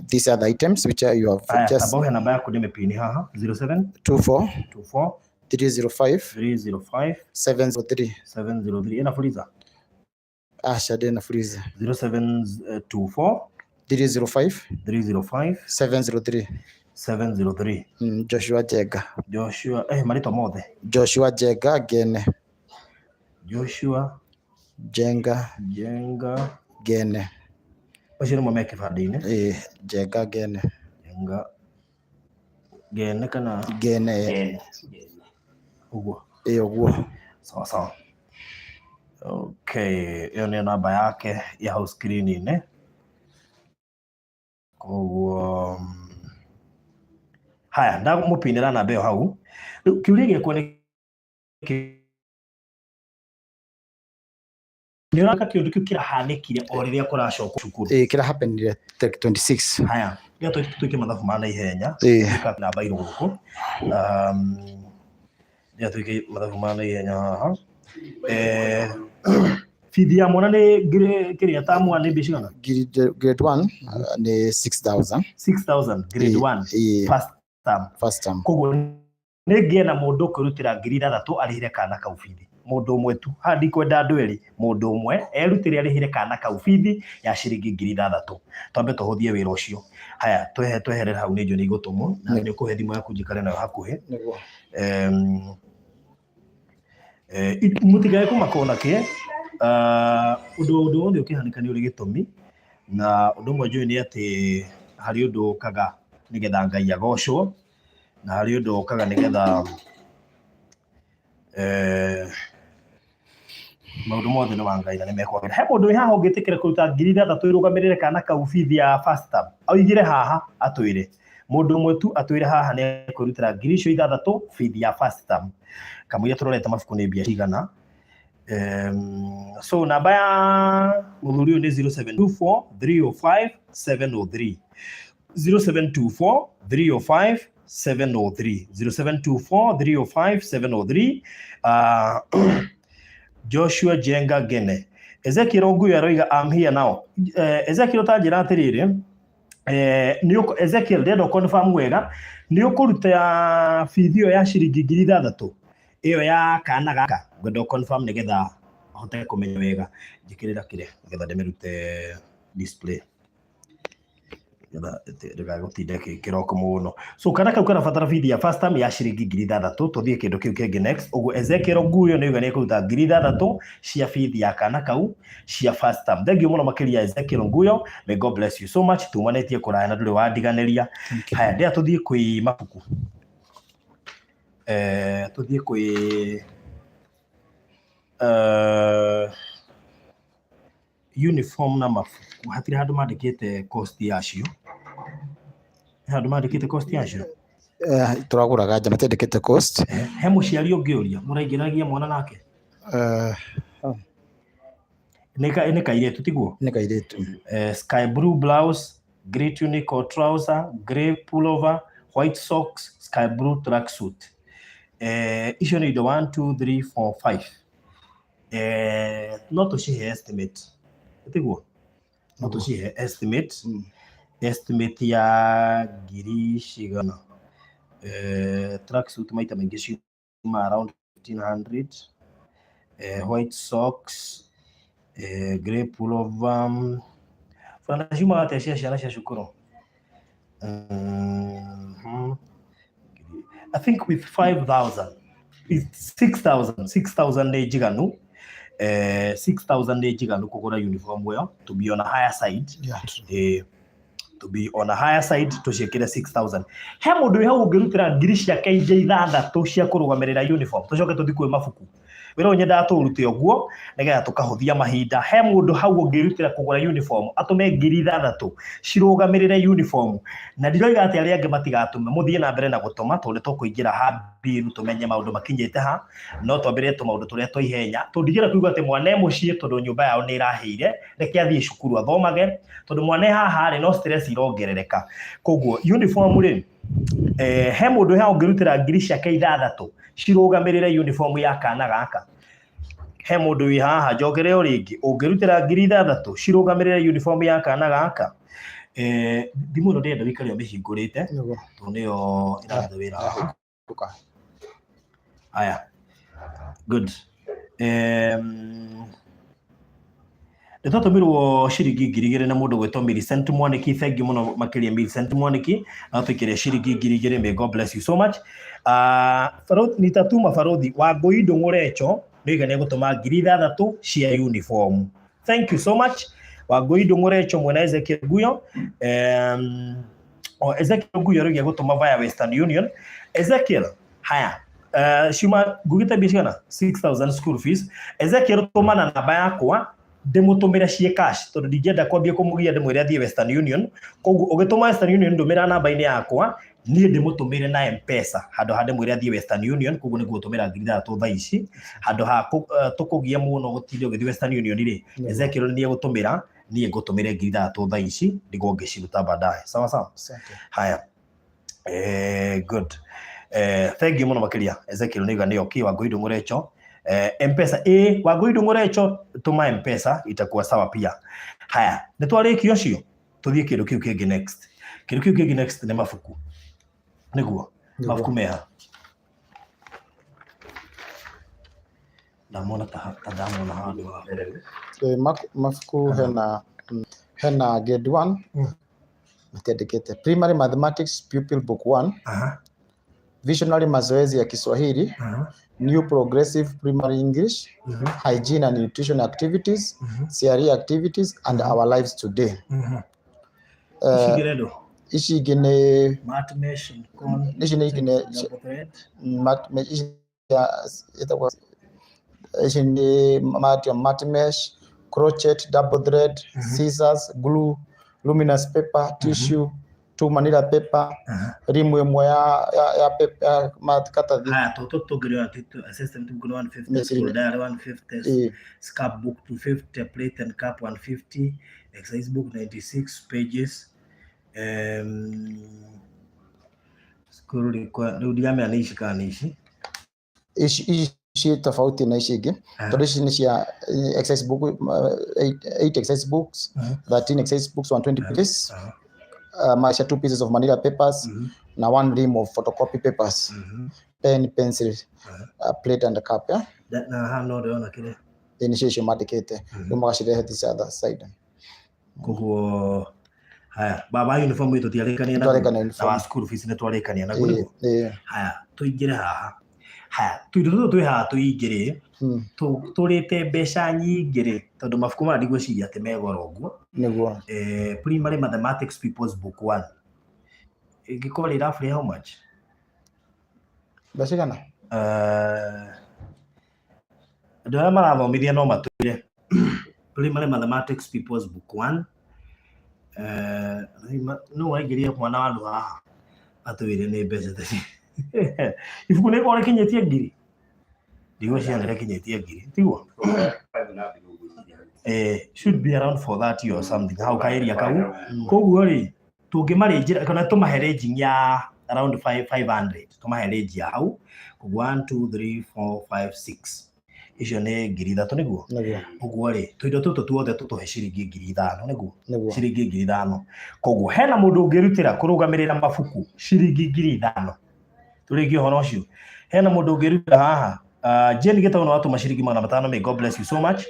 these other items which are you have just Amba ũhe namba yaku ndĩmĩpini haha. 07 24 24 305 305 703 703. Ĩna fuliza? Aca, ndĩna fuliza. 0724 305 305 703 703. Joshua Njenga. Joshua, marĩtwa mothe. Joshua Njenga Ngene. Joshua Njenga Njenga Ngene. Acio nĩmo me kĩbandĩ-inĩ. Ĩĩ, Njenga Ngene. Njenga Ngene kana Ngene. Ũguo. Ĩĩ, ũguo. Sawa sawa. Okay, ĩyo nĩyo namba yake ya hau screen-inĩ. Koguo haya, ndamũpinĩra namba ĩyo hau. Rĩu kĩũria gĩakwa nĩ kĩ, nĩ ũraka kĩũndũ kĩu kĩrahanĩkire o rĩrĩa kũracokwo cukuru? Ĩĩ, kĩrahapenire tarĩki 26. Haya, rĩrĩa twĩke mathabu ma naihenya, twĩka namba irũ gũkũ. Rĩrĩa twĩke mathabu ma naihenya haha. Bithi ya mwana nĩ kĩrĩa ta mwana nĩ mbeca cigana? Grade 1 nĩ 6,000. 6,000 grade 1. First term. First term. Koguo nĩ ngĩe na mũndũ ũkwĩrutĩra ngiri ithathatũ arĩhĩre kana kau bithi. Mũndũ ũmwe tu, haha ndikwenda andũ erĩ, mũndũ ũmwe erutĩre arĩhĩre kana kau bithi ya ciringi ngiri ithathatũ. Twambe tũhũthie wĩra ũcio. Haya, tweherere hau nĩ njũĩ nĩ igũtũmwo, na nĩ ũkũhe thimũ yaku njikare nayo hakuhĩ. Nĩguo. Mũtigae kũmaka ona kĩ. Ũndũ wothe ũkĩhanĩka nĩ ũrĩ gĩtũmi, na ũndũ ũmwe njũĩ nĩ atĩ harĩ ũndũ ũkaga nĩgetha Ngai agocwo, na harĩ ũndũ ũkaga nĩgetha Maũndũ mothe nĩ wa Ngai na nĩ mekwagĩra. He mũndũ wĩ haha ũngĩtĩkĩra kũruta 6,000 ĩrũgamĩrĩre kana kau bithi ya first term? Oigire haha atwĩre. Mũndũ ũmwe tu atwĩre haha nĩ ekwĩrutĩra 6,000 bithi ya first term. Kamũira tũrorete mabuku nĩ mbia cigana. So namba ya mũthuri ũyũ nĩ 0724 305 703. 0724 305 703. 0724 305 703. Joshua Jenga Gene. Ezekiel Oguyo aroiga I'm here now. Ezekiel ta njĩra atĩrĩrĩ, Ezekiel ndĩrenda confirm wega, nĩ ũkũruta bithi ĩyo ya ciringi 6,000 ĩyo ya kana gaka, ngwenda confirm nĩgetha hote kũmenya wega. Njĩkĩrĩra kĩrĩa nĩgetha ndĩmĩrute display ndĩgagũtinde kĩroko mũno. So kana kau karabatara bithi ya first term ya ciringi 6,000. Tũthiĩ kĩndũ kĩu kĩngĩ next. Ũguo Ezekiel Nguyo nĩ oiga nĩ ekũruta 6,000 cia bithi ya kana kau cia first term. Thank you mũno makĩria Ezekiel Nguyo, may God bless you so much. Tumanĩtie kũraya na ndũrĩ wandiganĩria. Haya, ndĩra tũthiĩ kwĩ mabuku. Tũthiĩ kwĩ uniform na mabuku. Hatirĩ handũ mandĩkĩte cost yacio. He handũ mandĩkĩte cost yacio? Tũragũraga nja, matiandĩkĩte cost. He mũciari ũngĩũria mũraingĩragia mwana nake? Nĩ kairĩtu tiguo? Nĩ kairĩtu. Sky blue blouse, grey tunic or trouser, grey pullover, white socks, sky blue tracksuit. Icio nĩ indo 1 2 3 4 5. No tũcihe estimate. Tiguo? No tũcihe estimate. Estimate ya ngiri cigana? Tracksuit maita maingĩ ciuma around 1500. White socks, grey pullover. Burana ciumaga atĩa cia ciana cia cukuru? I think with 5,000, it's 6,000, 6,000 nĩ njiganu. 6,000 nĩ njiganu kũgũra uniform ĩyo, to be on a higher side. To be on a higher side tũciĩkĩre 6,000. He mũndũ wĩ hau ũngĩrutĩra ngiri ciake ingĩ 6 cia kũrũgamĩrĩra uniform, tũcoke tũthiĩ kwĩ mabuku. Wĩra ũyũ nyendaga tũũrute ũguo nĩgetha tũkahũthia mahinda. He mũndũ hau ũngĩrutĩra kũgũra uniform, atũme 6,000 cirũgamĩrĩre uniform. Na ndiroiga atĩ arĩa angĩ matigatũme, mũthiĩ na mbere na gũtũma tondũ nĩ tũkũingĩra ha mbiru tũmenye maũndũ makinyĩte ha, no twambĩrĩrie tũmaũndũ tũrĩa twa ihenya. Tũndigĩra kuiga atĩ mwana e mũciĩ tondũ nyũmba yao nĩ ĩrahĩire, reke athiĩ cukuru athomage, tondũ mwana e haha rĩ, no stress irongerereka. Koguo uniform rĩ, he mũndũ haha ũngĩrutĩra ngiri ciake 6 cirũgamĩrĩre uniform ya kana gaka. He mũndũ wĩ haha njokere o rĩngĩ ũngĩrutĩra ngiri 6 cirũgamĩrĩre uniform ya kana gaka. Thimũ ĩno ndĩrenda wĩikare ũmĩhingũrĩte tondũ nĩyo ĩraruta wĩra haha. Aya, good. Nĩ twatũmirwo ciringi 2,000 na mũndũ gwĩtwo Millicent Mwaniki. Thank you mũno makĩria Millicent Mwaniki, na tũikĩrie ciringi 2,000. May God bless you so much. Nitatuma barothi wa Ngũi Ndũng'ũrecho nĩoiga nĩ egũtũma 6,000 cia uniform. Thank you so much Wangũi Ndũng'ũrecho mwena Ezekiel Nguyo. Ezekiel Nguyo arauga egũtũma via Western Union. Ezekiel, haya, ciuma ngugĩte mbia cigana? 6,000 school fees. Ezekiel tũma na namba yakwa ndĩmũtũmĩre ciĩ cash tondũ ndingĩenda kwambia kũmũgia ndĩmwĩre athiĩ Western Union. Koguo ũgĩtũma Western Union ndũmĩra namba-inĩ yakwa niĩ ndĩmũtũmĩre na M-Pesa handũ ha ndĩmwĩre athiĩ Western Union. Koguo nĩ ngũgũtũmĩra 6,000 thaa ici handũ ha tũkũgia mũno gũtinda ũgĩthiĩ Western Union rĩ. Ezekiel nĩ egũtũmĩra, niĩ ngũtũmĩre 6,000 thaa ici nĩguo ngĩciruta baadaye. Sawa sawa. Haya, good. Thank you mũno makĩria Ezekiel nĩuga nĩ okay. Wangũi Ndũng'ũrecho, M-Pesa, Wangũi Ndũng'ũrecho tũma M-Pesa itakuwa sawa pia. Haya, nĩ twarĩkia ũcio, tũthiĩ kĩndũ kĩu kĩngĩ next. Kĩndũ kĩu kĩngĩ next nĩ mabuku. Nĩguo mabuku meha ndamona ta ndamona handũ ha Mabuku hena grade 1 matiandĩkĩte primary mathematics pupil book 1, visionary mazoezi ya Kiswahili, new progressive primary English, hygiene and nutrition activities, CRE activities and our lives today. Ici Ici ingĩ nĩ Mathemation con ici nĩ ingĩ nĩ double thread. Ici ĩtagwo Ici nĩ multimesh, crochet, double thread, scissors, glue, luminous paper, tissue, two manila paper, rimu ĩmwe ya paper, ya maratathi. Haya, tũtũ tũngĩrĩona assistant book nĩ 150, Nĩ school ciringi. diary 150, scrap book 250, plate and cup 150, exercise book 96 pages. School require rĩu ndiramenya nĩ ici kana nĩ ici. Ici ciĩ tofauti na ici ingĩ, tondũ ici nĩ cia exercise book, 8 exercise books, 13 exercise books, 120 pages, cia 2 pieces of manila papers, na 1 ream of photocopy papers, pen, pencil, plate and cup, yeah? Na haha no ndĩrona kĩrĩa. Ĩ nĩcio icio mandĩkĩte, rĩu magacirehe this other side. Koguo haya, baba uniform itũ tiarĩkania naguo. Twarĩkania Na uniform. wa school fees nĩ twarĩkania naguo nĩguo. Ĩ. Haya, tũingĩre haha. Haya, tũindo tũtũ twĩ haha tũingĩ rĩ, tũrĩte mbeca nyingĩ rĩ, tondũ mabuku maya ndigwĩciria atĩ me goro ũguo. Nĩguo. Primary Mathematics People's Book 1. Ĩngĩkorwo rĩ roughly how much? Mbeca igana? Andũ arĩa marathomithia no matwĩre. Primary Mathematics People's Book 1. No waingĩria mwana wa andũ haha atwĩre nĩ mbeca ta ici. Ibuku nĩ rĩkoragwo rĩkinyĩtie ngiri? Ndigwĩciria nĩ rĩkinyĩtie ngiri, tiguo? Should be around 430 or something, hau ka area kau. Koguo rĩ, tũngĩmarĩnjĩra kana tũmahe ranging ya around 500, tũmahe range ya hau. Koguo 1, 2, 3, 4, 5, 6. Icio nĩ ngiri ithatũ nĩguo? Nĩguo. Ũguo rĩ, tũindo tũtũ tuothe tũtũhe ciringi ngiri ithano nĩguo? Nĩguo. Ciringi ngiri ithano. Koguo hena mũndũ ũngĩrutĩra kũrũgamĩrĩra mabuku ciringi ngiri ithano. Tũrĩkie ũhoro ũcio. Hena mũndũ ũngĩrutĩra haha. Jane Gĩtaũ nĩ watũma ciringi magana matano, may God bless you so much.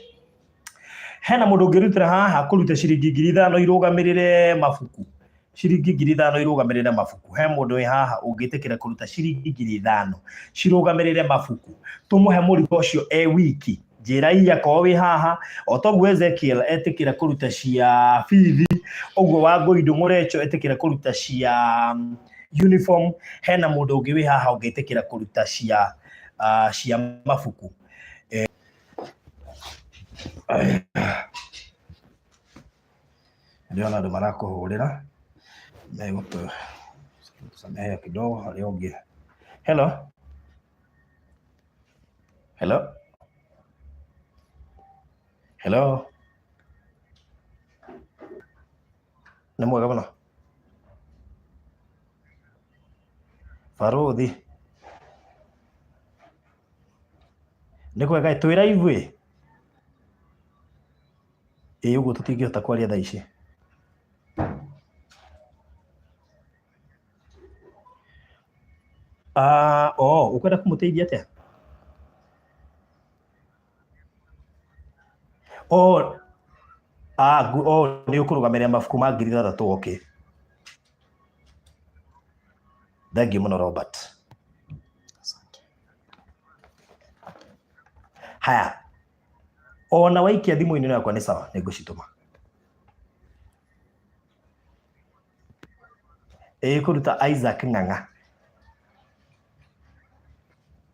Hena mũndũ ũngĩrutĩra haha kũruta ciringi ngiri ithano irũgamĩrĩre mabuku. Ciringi ngiri ithano irũgamĩrĩre mabuku. He mũndũ wĩ haha ũngĩtĩkĩra kũruta ciringi ngiri ithano cirũgamĩrĩre mabuku. Tũmũhe mũrigo ũcio e wiki. Njĩra iya korwo wĩ haha, o toguo Ezekiel etĩkĩra kũruta cia bithi, ũguo Wangũi Ndũng'ũrecho etĩkĩra kũruta cia uniform, hena mũndũ ũngĩ wĩ haha ũngĩtĩkĩra kũruta cia mabuku. Ndĩrona andũ marakũhũrĩra. Megũtũsamehe kidogo harĩa ũngĩ. Hello. Hello. Hello. Nĩ mwega mũno. Barũthi. Nĩ kwega, twĩ live ĩ. Ĩ ũguo tũtingĩhota kwaria thaa ici. Oh, ũkwenda kũmũteithia atĩa? Oh, oh, nĩ ũkũrũgamĩrĩra mabuku ma ngiri ithathatũ, okay. Thank you mũno Robert. Haya, ona waikia thimũ-inĩ yakwa nĩ sawa, nĩ ngũcitũma. Ĩ kũruta Isaac Ng'ang'a.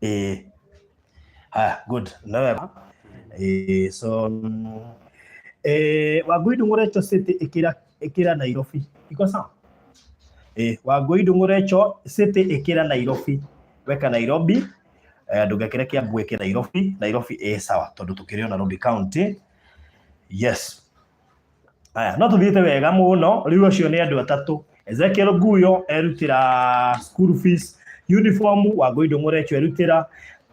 Ĩ haya, good. No wega. Ĩ so Wangũi Ndũng'ũrecho City ĩkĩra Nairobi. Iko sawa? Wangũi Ndũng'ũrecho City ĩkĩra Nairobi. Weka Nairobi. Ndũgekĩre Kiambu, ĩkĩra Nairobi. Nairobi ĩ sawa tondũ tũkĩrĩ o Nairobi County. Yes. Aya, no tũthiĩte wega mũno. Rĩu acio nĩ andũ atatũ. Ezekiel Nguyo erutĩra school fees, uniform, Wangũi Ndũng'ũrecho erutĩra,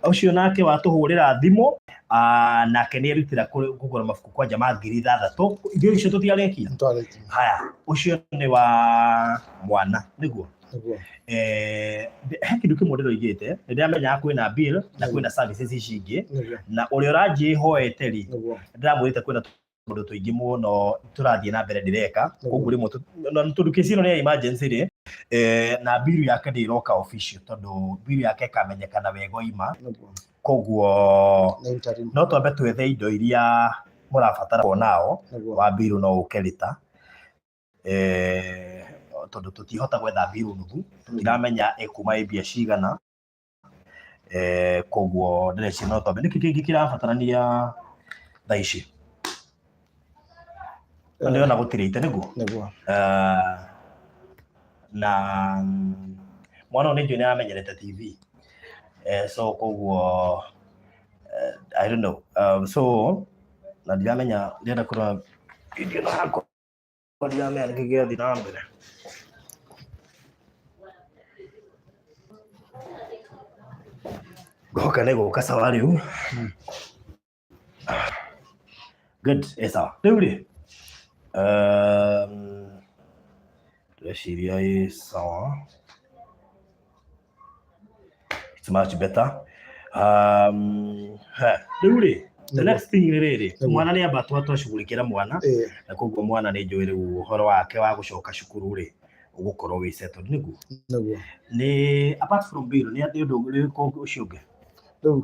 ũcio nake watũhũrĩra thimũ, nake nĩ erutĩra kũgũra mabuku kwanja ma ngiri ithathatũ. Ithuĩ icio tũtiarĩkia? Nĩtwarĩkia. Haya, ũcio nĩ wa mwana, nĩguo? Nĩguo. He kĩndũ kĩmwe ndĩroigĩte, nĩ ndĩramenyaga kwĩna bill na kwĩna services ici ingĩ, Nĩguo. na ũrĩa ũranjĩhoete rĩ, Nĩguo. ndĩramwĩrĩte kwĩna tũndũ tũingĩ mũno tũrathiĩ na mbere ndĩreka. Nĩguo. Koguo rĩmwe na tondũ kesi ĩno nĩ ya emergency rĩ, na bill yake ndĩroka official tondũ bill yake ĩkamenyekana wega oima. Nĩguo. Koguo Nĩ interim. no twambe twethe indo iria mũrabatara for now. Nĩguo. Wa bill no ũke rĩta. Tondũ tũtihota gwetha bill nuthu, tũtiramenya ĩkuma ĩ mbia cigana. Koguo ndĩreciria no twambe nĩkĩ kĩngĩ kĩrabatarania thaa ici? Ndĩrona gũtirĩ ite nĩguo. Nĩguo. Na mwana ũyũ nĩ njũĩ nĩ aramenyerete TV, so koguo I don't know, so na ndiramenya, ndĩrenda kũrora video ĩno yakwa, ndiramenya nĩkĩ kĩrathiĩ na mbere. Ngoka nĩ gũka sawa rĩu. Good, sawa. Rĩu rĩ, ndĩreciria ĩ sawa. It's much better. He, rĩu rĩ, the next thing nĩ rĩrĩ, mwana nĩ amba twacugurikĩra mwana, na koguo mwana nĩ njũĩ rĩu ũhoro wake wa gũcoka cukuru rĩ, ũgũkorwo wĩ settled nĩguo? Nĩguo. Nĩ apart from bail, nĩ ũndũ ũrĩkũ ũcio ũngĩ? Rĩu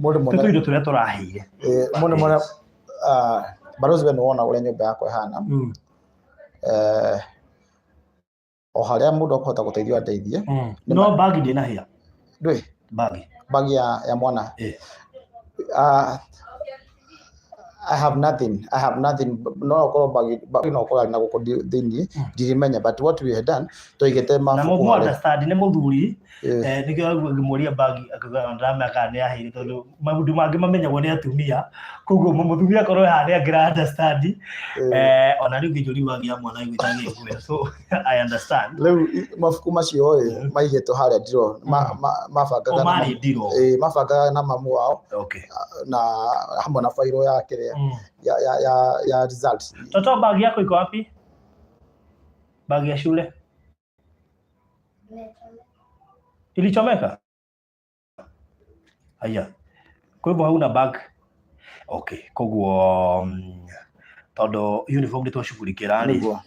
mũndũ Tũ mũne tũindo tũrĩa tũraheire. Mũndũ mũne barozi, we nĩwona ũrĩa nyũmba yakwa ĩhana. O harĩa mũndũ akũhota gũteithio andeithie. No bagi ndĩnahĩa. Ndũĩ? Bagi. Bagi ya mwana? Eh. I have nothing. I have nothing. No okorwo bagi no okorwo arĩ na gũkũ thĩiniĩ, ndirimenya, but what we had done, twaigĩte Na mabuku mũmũ harĩa. Understand nĩ mũthuri, nĩkĩo araigua ngĩmũria bagi akauga ndĩramenya kana nĩ aheire, tondũ maũndũ mangĩ mamenyagwo nĩ atumia, koguo mũtumia akorwo haha nĩ angĩra understand. Ona rĩu ngĩnjũria bagi ya mwana aiguĩte agĩkwĩra, so I understand. Rĩu mabuku macio ĩ maigĩtwo harĩa ndiro mabangaga O na marĩ ndiro. Mabangaga na mamu wao na hamwe na fairo ya kĩrĩa ya results. Toto, bagi yako iko wapi? Bagi ya shule ilichomeka? Haya, kwa hivyo hauna bag. Okay, koguo tondũ uniform nĩ twacugurikĩra rĩ, Nĩguo.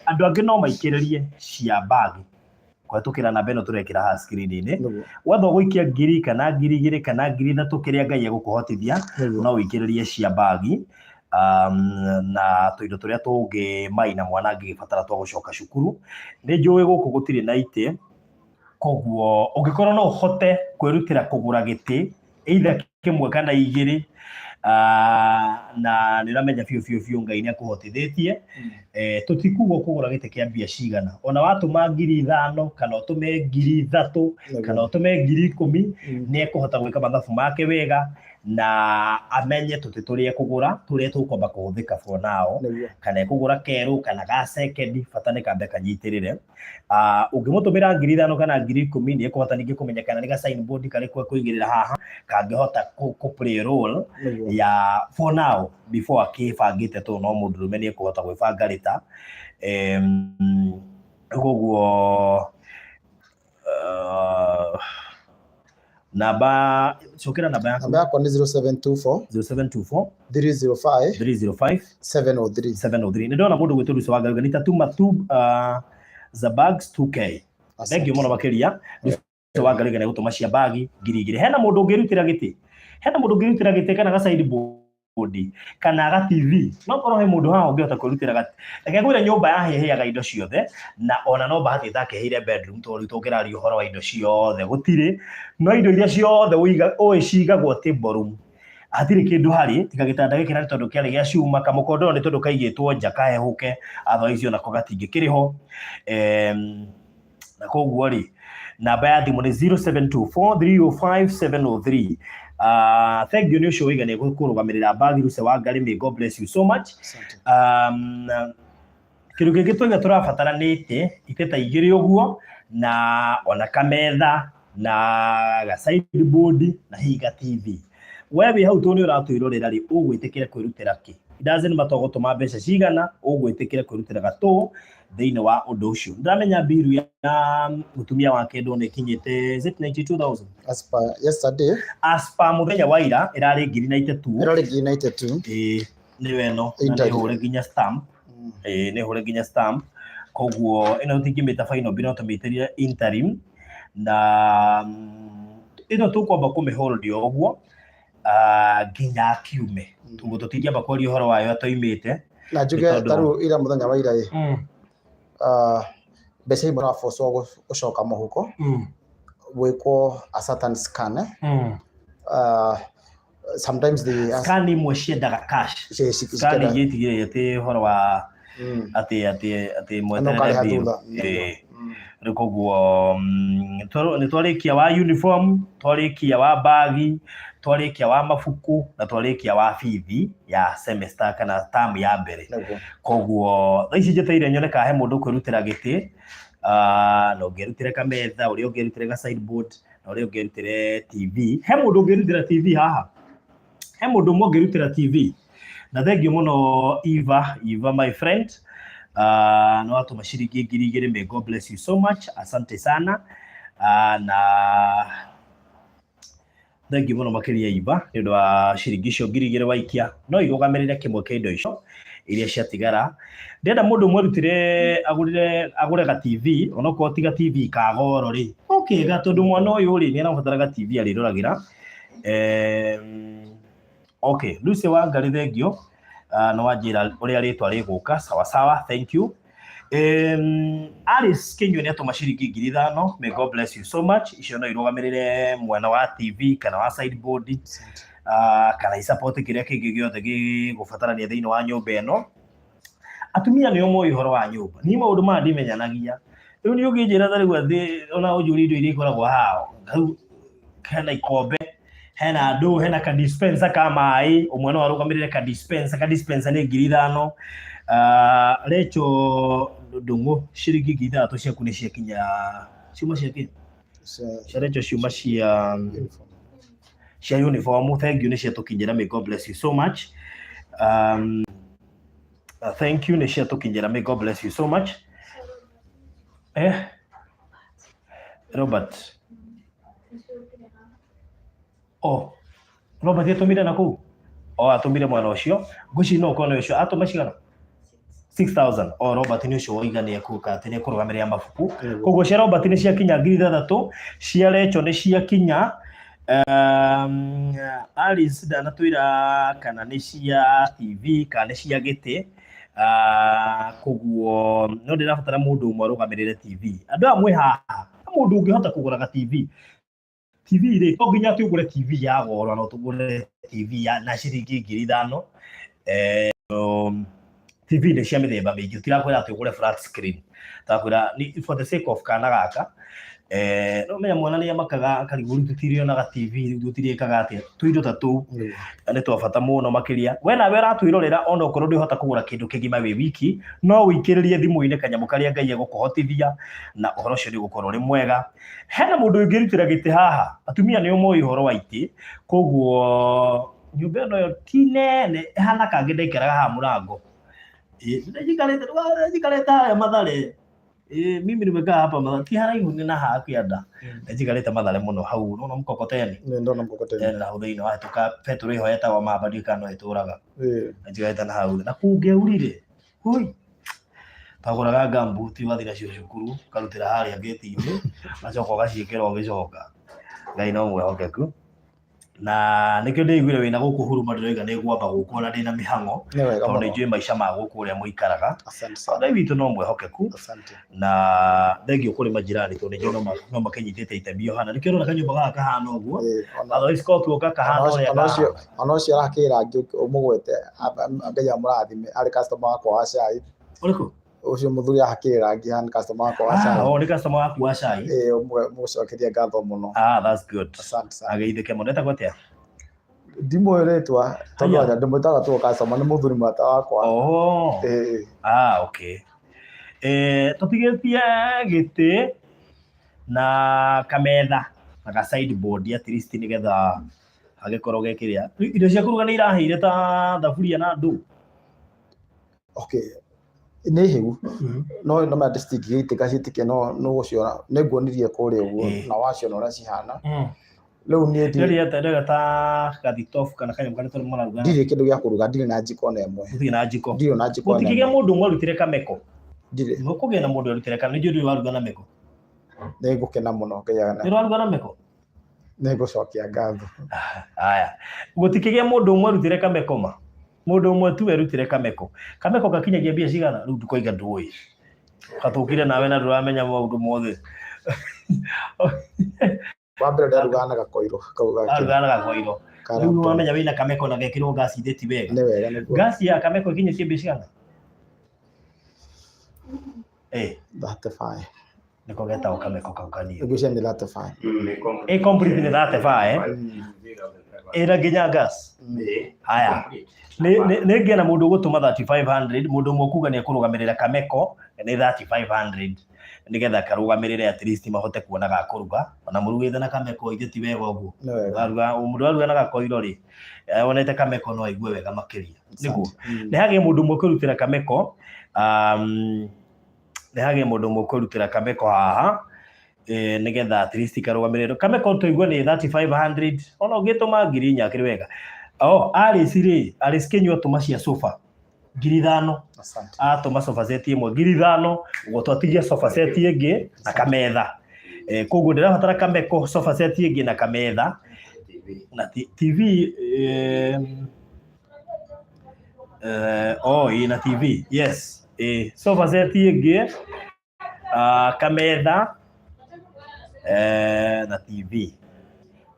Andũ angĩ no maikĩrĩrie cia bag kũhetũkĩra namba ĩno tũrekĩra haha screen-inĩ. Nĩguo. Wetha ũgũikia 1000 kana 2000 kana 3000, kĩrĩa Ngai egũkũhotithia, no ũikĩrĩrie cia bagi na tũindo tũrĩa tũngĩ mai na mwana angĩgĩbatara twa gũcoka cukuru. Nĩ njũĩ gũkũ gũtirĩ na itĩ, koguo ũngĩkorwo no ũhote kwĩrutĩra kũgũra gĩtĩ either kĩmwe kana igĩrĩ, na nĩ ũramenya biũ biũ biũ Ngai nĩ akũhotithĩtie, tũtikuga ũkũgũra gĩtĩ kĩa mbia cigana, ona watũma 5000 kana ũtũme 3000 kana ũtũme 10,000, nĩ ekũhota gwĩka mathabu make wega na amenye tũtĩ tũrĩa ekũgũra tũrĩa tũkwamba kũhũthĩka for now, kana ekũgũra kerũ kana ga second, bata nĩ kambe kanyitĩrĩre. Ũngĩmũtũmĩra 5000 kana 10,000, nĩ ekũhota ningĩ kũmenya kana nĩ ga signboard karĩkũ ekũigĩrĩra haha kangĩhota kũ play role ya for now before akĩbangĩte, tondũ no mũndũrũme nĩ ekũhota gwĩbanga rĩta. Koguo namba, cokera namba yaku. Namba yakwa nĩ 0724 0724 305 305 703. 703. Nĩ ndona mũndũ gwĩtwo Lucy Wangari nitatuma tu za bags 2K. Thank you mũno makĩria Lucy Wangari nĩ gũtũma cia bagi 2000. Hena mũndũ ũngĩrutĩra gĩtĩ? Hena mũndũ ũngĩrutĩra gĩtĩ kana ga sideboard kana ga TV? No korwo he mũndũ haha ũngĩhota kwĩrutĩra gati. Reke ngwĩre, nyũmba yahĩhĩaga indo ciothe, na ona no bahati ĩtakĩhĩire bedroom, tondũ rĩu tũngĩraria ũhoro wa indo ciothe gũtirĩ, no indo iria ciothe ũiga ũĩ cigagwo table room hatirĩ kĩndũ harĩ tiga gĩtanda gĩkĩ, na nĩ tondũ kĩarĩ gĩa cuma. Kamũkondoro nĩ tondũ kaigĩtwo nja kahehũke, otherwise onako gatingĩkĩrĩ ho. Na koguo rĩ, namba ya thimũ nĩ 0724 305 703. Thank you nĩ ũcio wĩiga nĩ kũrũgamĩrĩra bagi. Lucy Wangari, may God bless you so much. Kĩndũ kĩngĩ twaiga tũrabatara nĩ itĩ, itĩ ta igĩrĩ ũguo, na ona kametha na ga sideboard na hihi ga TV. We wĩ hau tondũ nĩ ũratwĩrorera rĩ, ũgwĩtĩkĩra kwĩrutĩra kĩ? It doesn't matter ũgũtũma mbeca cigana, ũgwĩtĩkĩra kwĩrutĩra gatũ thĩinĩ wa ũndũ ũcio. Ndĩramenya mbiru ya mũtumia wake ndona ĩkinyĩte, is it 92,000? As per yesterday. As per mũthenya wa ira ĩrarĩ 92,000. Ĩrarĩ 92,000. Ĩĩ, nĩyo ĩno na nĩ hũre nginya stamp. Ĩĩ, nĩ hũre nginya stamp. Koguo ĩno tũtingĩmĩta final bill, no tũmĩtĩrire interim, na ĩno tũkwamba kũmĩ hold o ũguo nginya akiume, tũguo tũtingĩamba kwaria ũhoro wayo atoimĩte. Na njuge Nĩ tondũ- ta rĩu ira, mũthenya wa ira ĩ, Mbeca imwe ũrabocwo gũcoka mũhuko gwĩkwo a certain scan eh? Sometimes they ask, Scan imwe ciendaga cash. Scan ingĩ itigire atĩ ũhoro wa atĩ atĩ atĩ No mweterere karĩha bill. thutha. Ĩĩ. Rĩu koguo nĩ twarĩkia wa uniform, twarĩkia wa bagi, twarĩkia wa mabuku na twarĩkia wa bithi ya semester kana term ya mbere. Nĩguo. Koguo thaa ici njetereire nyone kana he mũndũ ũkwĩrutĩra gĩtĩ, na ũngĩerutĩre kametha, ũrĩa ũngĩerutĩre ga sideboard, na ũrĩa ũngĩerutĩre TV. He mũndũ ũngĩrutĩra TV haha? He mũndũ ũmwe ũngĩrutĩra TV? Na thengiũ mũno Eva, Eva my friend. Nĩ watũma ciringi 2000, may God bless you so much. Asante sana. Na thengiũ mũno makĩria Eva nĩ ũndũ wa ciringi icio 2000 waikia. No irũgamĩrĩre kĩmwe kĩa indo icio iria ciatigara. Ndĩrenda mũndũ ũmwe arutire agũrire agũre ga TV, onokorwo ti ga TV ka goro rĩ. Okay, ga tondũ mwana ũyũ rĩ nĩ arabatara ga TV arĩroragĩra. Okay, Lucy Wangari thengiũ. Nĩ wanjĩra ũrĩa rĩtwa rĩgũka, sawa sawa, thank you. Alice Kinyua nĩ atũma ciringi 5000, may God bless you so much. Icio no irũgamĩrĩre mwena wa TV kana wa sideboard, kana isupport kĩrĩa kĩngĩ gĩothe gĩgũbatarania thĩinĩ wa nyũmba ĩno. Atumia nĩo moĩ ũhoro wa nyũmba, niĩ maũndũ maya ndimenyanagia. Rĩu niĩ ũngĩnjĩra ta rĩu atĩ ona ũnjũrie indo iria ikoragwo haha, rĩu hena ikombe, hena ndũ, hena ka dispenser ka maĩ, ũmwe no arũgamĩrĩre ka dispenser, ka dispenser nĩ 5000. Rachel Ndung'u ciringi 6000 ciaku nĩ ciakinya, ciuma cia kĩ? Cia Rachel ciuma cia uniform, thank you nĩ ciatũkinyĩra, may God bless you so much. Thank you nĩ ciatũkinyĩra, may God bless you so much. Robert. Oh, Robert atũmire na kũu? Oh, atũmire mwana ũcio. Ngwĩciria no ũkorwo nĩ ũcio. Atũma cigana? 6000. Oh, Robert nĩ ũcio woiga nĩ ekuka atĩ nĩ ekũrũgamĩrĩra mabuku. Koguo cia Robert nĩ ciakinya 6000, cia Rachel nĩ ciakinya. Alice ndanatwĩra kana nĩ cia TV kana nĩ cia gĩtĩ. Koguo no ndĩrabatara mũndũ ũmwe arũgamĩrĩre TV. Andũ aya mwĩ haha, mũndũ ũngĩhota kũgũra ga TV. TV rĩ, to nginya atĩ ũgũre TV ya goro, no tũgũre TV ya na ciringi 5000. TV nĩ cia mĩthemba mĩingĩ, tũtirakwĩra atĩ ũgũre flat screen. Tũrakwĩra ni for the sake of kana gaka. No menya mwana nĩ amakaga akarigwo rĩu tũtirĩonaga TV, rĩu tũtirĩkaga atĩa. Tũindo ta tũu nĩ twa bata mũno makĩria. We nawe ũratwĩrorera ona okorwo ndũhota kũgũra kĩndũ kĩgima wĩ wiki, no ũikĩrĩrie thimũ-inĩ kanyamũ karĩa Ngai egũkũhotithia na ũhoro ũcio nĩ ũgũkorwo ũrĩ mwega. Hena mũndũ ũngĩrutĩra gĩtĩ haha, atumia nĩo moĩ ũhoro wa itĩ, koguo nyũmba ĩno yo ti nene, ĩhana kangĩ ndaikaraga haha mũrango. Njikarĩte harĩa Mathare. Mimi nimekaa hapa Mathare, ti haraihu nĩ na haha kĩanda. Njikarĩte Mathare mũno hau, nĩwona mkokoteni? Nĩ ndona mkokoteni. Na hau thĩinĩ wahĩtũka betũrũ ĩho yetagwo Mamba, ndiũĩ kana no ĩtũraga. Njikarĩte na hau thĩ. Na kũngĩaurire, hui, twagũraga gumboot ũgathiĩ nacio cukuru, ũkarutĩra harĩa gate-inĩ, ũgacoka ũgaciĩkĩra ũgĩcoka. Ngai no mwĩhokeku. Na nĩkĩo ndĩiguire wĩna gũkũ huruma ndĩroiga nĩ ngwamba gũkũ ona ndĩna mĩhang'o, Nĩ wega tondũ mũno. nĩ njũĩ maica ma gũkũ ũrĩa mũikaraga. Asante sana. Ngai witũ no mwĩhokeku. Asante. Na thengio kũrĩ majirani tondũ nĩ njũĩ no makĩnyitĩte itemi o hana. Nĩkĩo ũrona kanyũmba gaka kahana ũguo. Otherwise korwo tuoka kahana ũrĩa kahana. Ona ũcio arakĩra ũmũgwete, Ngai amũrathime, arĩ customer wakwa wa cai. Ũrĩkũ? Ũcio mũthuri ahakĩra rangi hana customer wakwa wa cai. Oh, nĩ customer waku wa cai. Mũcokerie ngatho mũno. That's good. Asante sana. Ageithĩke mũno. Etagwo atĩa? Ndimũĩ rĩtwa, tondũ Aya. anja ndĩmwĩtaga tu customer, nĩ mũthuri mwata wakwa. Oh. Okay. Tũtigĩtie gĩtĩ na kametha na ga sideboard at least nĩgetha hagĩkorwo ge kĩrĩa. Indo cia kũruga nĩ irahĩire ta thaburia na ndũ? Okay. Nĩ hĩu. No no ma citingĩgĩitĩka ciitĩke no no gũciona. Nĩ nguonirie kũrĩa ũguo na waciona ũrĩa cihana. Rĩu niĩ Ndĩrĩ ndĩrĩ ta gathitobu kana kanyamũ karĩa tũrĩ mũraruga. Ndirĩ kĩndũ gĩa kũruga, ndirĩ na njiko ona ĩmwe. Gũtirĩ na njiko. Ndirĩ na njiko ona Gũtikĩgĩa ĩmwe. mũndũ ũmwe arutire kameko. Ndirĩ. Nĩkũgĩa na mũndũ arutire kameko. Nĩ njũĩ ndũrĩ waruga na meko. Nĩ ngũkena mũno Ngai agana. Nĩ waruga na meko? Nĩ ngũcokia ngatho. Haya. Gũtikĩgĩa mũndũ ũmwe arutire kameko ma. Mũndũ ũmwe tu erutire kameko. Kameko gakinyagia mbia cigana? Rĩu ndũkoiga ndũĩ. Gatũkire nawe na ndũramenya maũndũ mothe. Wa mbere ndarugaga na gakoiro kau gake. Arugaga na gakoiro. Kara- Rĩu wamenya wĩna kameko na gekĩrwo ngasi ithĩ ti wega. Nĩ wega nĩguo. Ngasi ya kameko ĩkinyĩtie mbia cigana? Eh, 35. nĩko getagwo kameko kau kanini. Ngwĩciria nĩ 35. Ĩ complete nĩ 35 eh? Ĩna nginya gas. Haya. Nĩ ngĩona mũndũ ũgũtũma 3500, mũndũ ũmwe ũkuga nĩ ekũrũgamĩrĩra kameko nĩ 3500 nĩgetha karũgamĩrĩre at least mahote kuona ga kũruga. Ona mũrugĩte na kameko ithe ti wega ũguo. Nĩ wega. Waruga mũndũ aruga na gakoiro rĩ, wonete kameko no aigue wega makĩria. Nĩguo. Mm. Nĩ hagĩe mũndũ ũmwe ũkwĩrutĩra kameko, nĩ hagĩe mũndũ ũmwe ũkwĩrutĩra kameko haha, nĩgetha at least karũgamĩrĩrwo. Kameko tũigue nĩ 3500, ona ũngĩtũma 4,000 akĩrĩ wega. Oh, Alice rĩ, Alice Kĩnyua tũma cia sofa 5,000. Asante. Atũma sofa set ĩmwe 5,000, ũguo twatigia sofa set ĩngĩ na kametha. Koguo ndĩrabatara kameko, sofa set ĩngĩ na kametha na TV, oh, ĩ na TV, yes. Sofa set ĩngĩ, kametha, na TV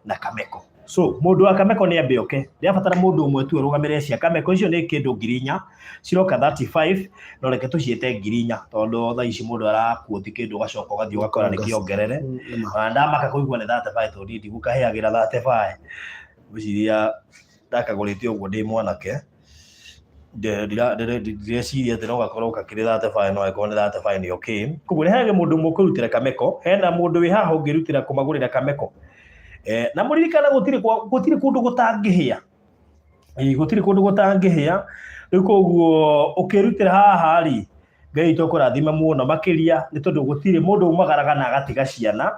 na kameko. So mũndũ wa kameko nĩ ambe oke. Ndĩrabatara mũndũ ũmwe tu arũgamĩrĩre cia kameko. Icio nĩ kĩndũ 4,000, ciroka 35, no reke tũciĩte 4,000 tondũ thaa ici mũndũ arakuoti kĩndũ ũgacoka ũgathiĩ ũgakora nĩ kĩongerere. Ona ndamaka kũigua nĩ 35 tondũ niĩ ndigũkahĩagĩra 35. Ngwĩciria ndakagũrĩte ũguo ndĩ mwanake. Ndireciria atĩ no gakorwo gakĩrĩ 35, no angĩkorwo nĩ 35 nĩ okay. Koguo nĩ hage mũndũ ũmwe ũkwĩrutĩra kameko. Hena mũndũ wĩ haha ũngĩrutĩra kũmagũrĩra kameko. Na mũririkane gũtirĩ kũndũ gũtangĩhĩa. Gũtirĩ kũndũ gũtangĩhĩa. Rĩu koguo ũkĩrutĩra haha rĩ, Ngai witũ akũrathime mũno makĩria, nĩ tondũ gũtirĩ mũndũ umagaraga na agatiga ciana,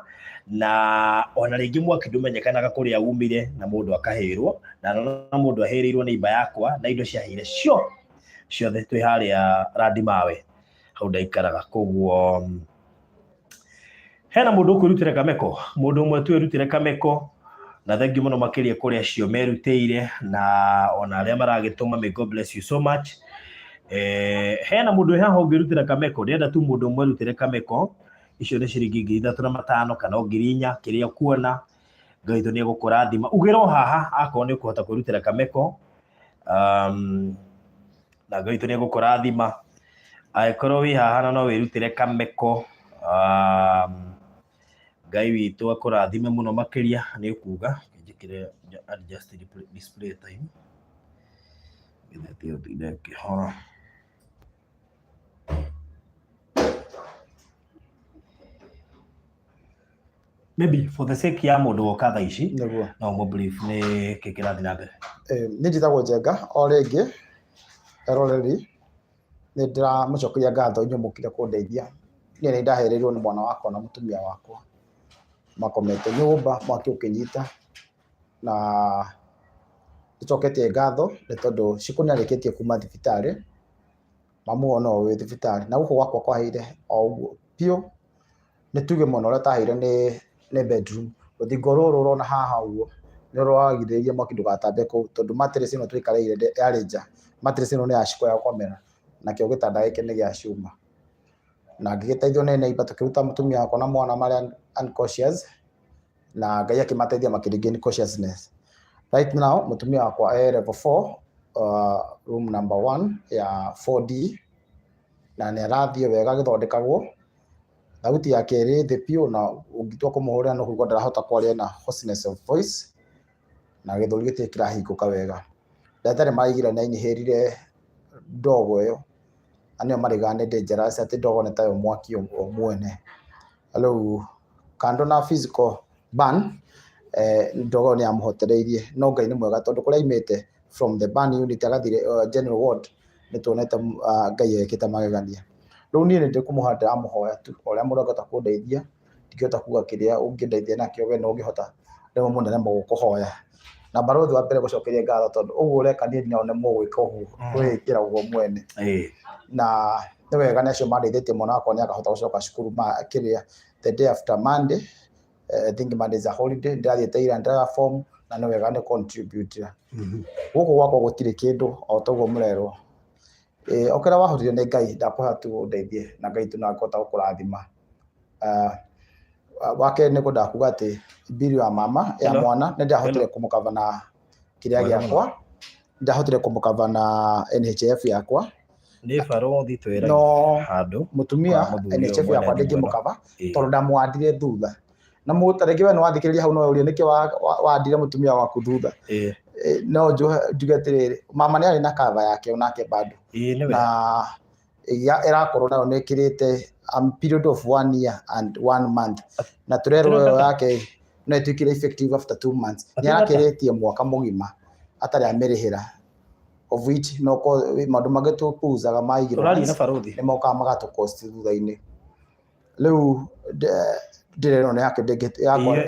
na ona rĩngĩ mwaki ndũmenyekanaga kũrĩa umire na mũndũ akahĩrwo, na na mũndũ ahĩrĩirwo nĩ imba yakwa na indo ciahĩire ciothe twĩ harĩa Randimawe hau ndaikaraga. Koguo hena mũndũ ũkwĩrutĩra kameko, mũndũ ũmwe tu erutĩre kameko, na thengiũ mũno makĩria kũrĩ acio merutĩire na ona arĩa maragĩtũma, may God bless you so much. Hena mũndũ wĩ haha ũngĩrutĩra kameko, ndĩrenda tu mũndũ ũmwe erutĩre kameko. Icio nĩ ciringi 3,500 kana 4,000, kĩrĩa ũkuona. Ngai witũ nĩ egũkũrathima. Ugĩra o haha akorwo nĩ ũkũhota kwĩrutĩra kameko. Na Ngai witũ nĩ egũkũrathima. Angĩkorwo wĩ haha na no wĩrutĩre kameko, Ngai witũ akũrathime mũno makĩria. Nĩ ũkuga njĩkĩre adjust display time nĩgetha ũtinde ũkĩhora. Maybe for the sake ya mũndũ woka thaa ici, Nĩguo. no ũmũ brief nĩ kĩ kĩrathiĩ na mbere. Niĩ njĩtagwo Njenga o rĩngĩ, eroreri, nĩ ndĩramũcokeria ngatho inyuĩ mũkire kũndeithia. Niĩ nĩ ndaherĩirwo nĩ mwana wakwa na mũtumia wakwa, makomete nyũmba mwaki ũkĩnyita, na nĩnjoketie ngatho nĩ tondũ Shiko nĩ arĩkĩtie kuma thibitarĩ, mamu wao no wĩ thibitarĩ, na gũkũ gwakwa kwahĩire o ũguo biũ. Nĩ tuge mwena ũrĩa ũtahĩire nĩ bedroom, rũthingo rũrũ ũrona haha ũguo nĩ rwagirĩrĩirie mwaki ndũgatambe kũu, tondũ mattress ĩno tũikarĩire yarĩ nja, mattress ĩno nĩ ya Shiko ya gũkomera, nakĩo gĩtanda gĩkĩ nĩ gĩa cuma. Na ngĩgĩteithio nĩ neighbor tũkĩruta mũtumia wakwa na mwana marĩ unconscious, na Ngai akĩmateithia makĩ regain consciousness. Right now mũtumia wakwa e level 4, room number 1 ya 4D, na nĩ arathiĩ wega agĩthondekagwo. Thauti yake ĩrĩ thĩ biũ, na ũngĩtua kũmũhũrĩra no kũigua ndarahota kwaria na hoarseness of voice, na gĩthũri gĩtirĩ kĩrahingũka wega. Ndagĩtarĩ maraigire nĩ ainihĩrire ndogo ĩyo, na nĩyo marauga nĩ dangerous, atĩ ndogo nĩ tayo mwaki o mwene. Rĩu kando na physical burn, ndogo ĩyo nĩ yamũhotereirie, no Ngai nĩ mwega tondũ kũrĩa aimĩte from the burn unit agathiĩ general ward, nĩ tuonete Ngai ekĩte magegania. Rĩu niĩ nĩ ndĩkũmũhoya, ndĩramũhoya tu o ũrĩa mũndũ angĩhota kũndeithia, ndingĩhota kuga kĩrĩa ũngĩndeithia nakĩo we no ũngĩhota, rĩmwe mũndũ nĩaremagwo kũhoya. Na barũthi wa mbere gũcokeria ngatho tondũ ũguo ũreka niĩ no nemwo gwĩka ũguo, kwĩĩkĩra ũguo mwene. Na nĩ wega nĩ acio mandeithĩtie, mwana wakwa nĩ akahota gũcoka cukuru kĩrĩa the day after Monday, I think Monday is a holiday, ndĩrathiĩte ira ndĩroya form, na nĩ wega nĩ contribute. Gũkũ gwakwa gũtirĩ kĩndũ o ta ũguo mũrerwo. O kĩrĩa wahotire nĩ Ngai, ndakũhoya tu ũndeithie na Ngai tu no angĩhota gũkũrathima. Wa kerĩ nĩ ngwendaga kuga atĩ bill ya mama ya Hello. mwana nĩ ndĩrahotire Hello. kũmũkava na kĩrĩa Mwega mũno. gĩakwa, ndahotire kũmũkava na NHIF yakwa. Nĩ barothi twĩra No handũ mũtumia kwa mũthuri ũyũ NHIF mwene yakwa thimũ ĩno. ndĩngĩmũkava Ĩĩ. tondũ ndamwandire thutha. Na ta rĩngĩ we nĩ wathikĩrĩria hau no ũrie nĩkĩ wandire mũtumia waku thutha. Ĩĩ. No njuge atĩrĩrĩ, mama nĩ arĩ na cover yake onake bado. Ĩĩ nĩwe. Na ĩrakorwo nayo nĩ ĩkĩrĩte a period of 1 year and 1 month. Na tũrerwo ĩyo yake no ĩtuĩkire effective after 2 months. Nĩ arakĩrĩtie mwaka mũgima atarĩ amĩrĩhĩra. Of which no maũndũ mangĩ tũpuzaga ma Ũraria na ignorance barothi? nĩ mokaga magatũ cost thutha-inĩ. Rĩu ndĩrerwo nĩ yake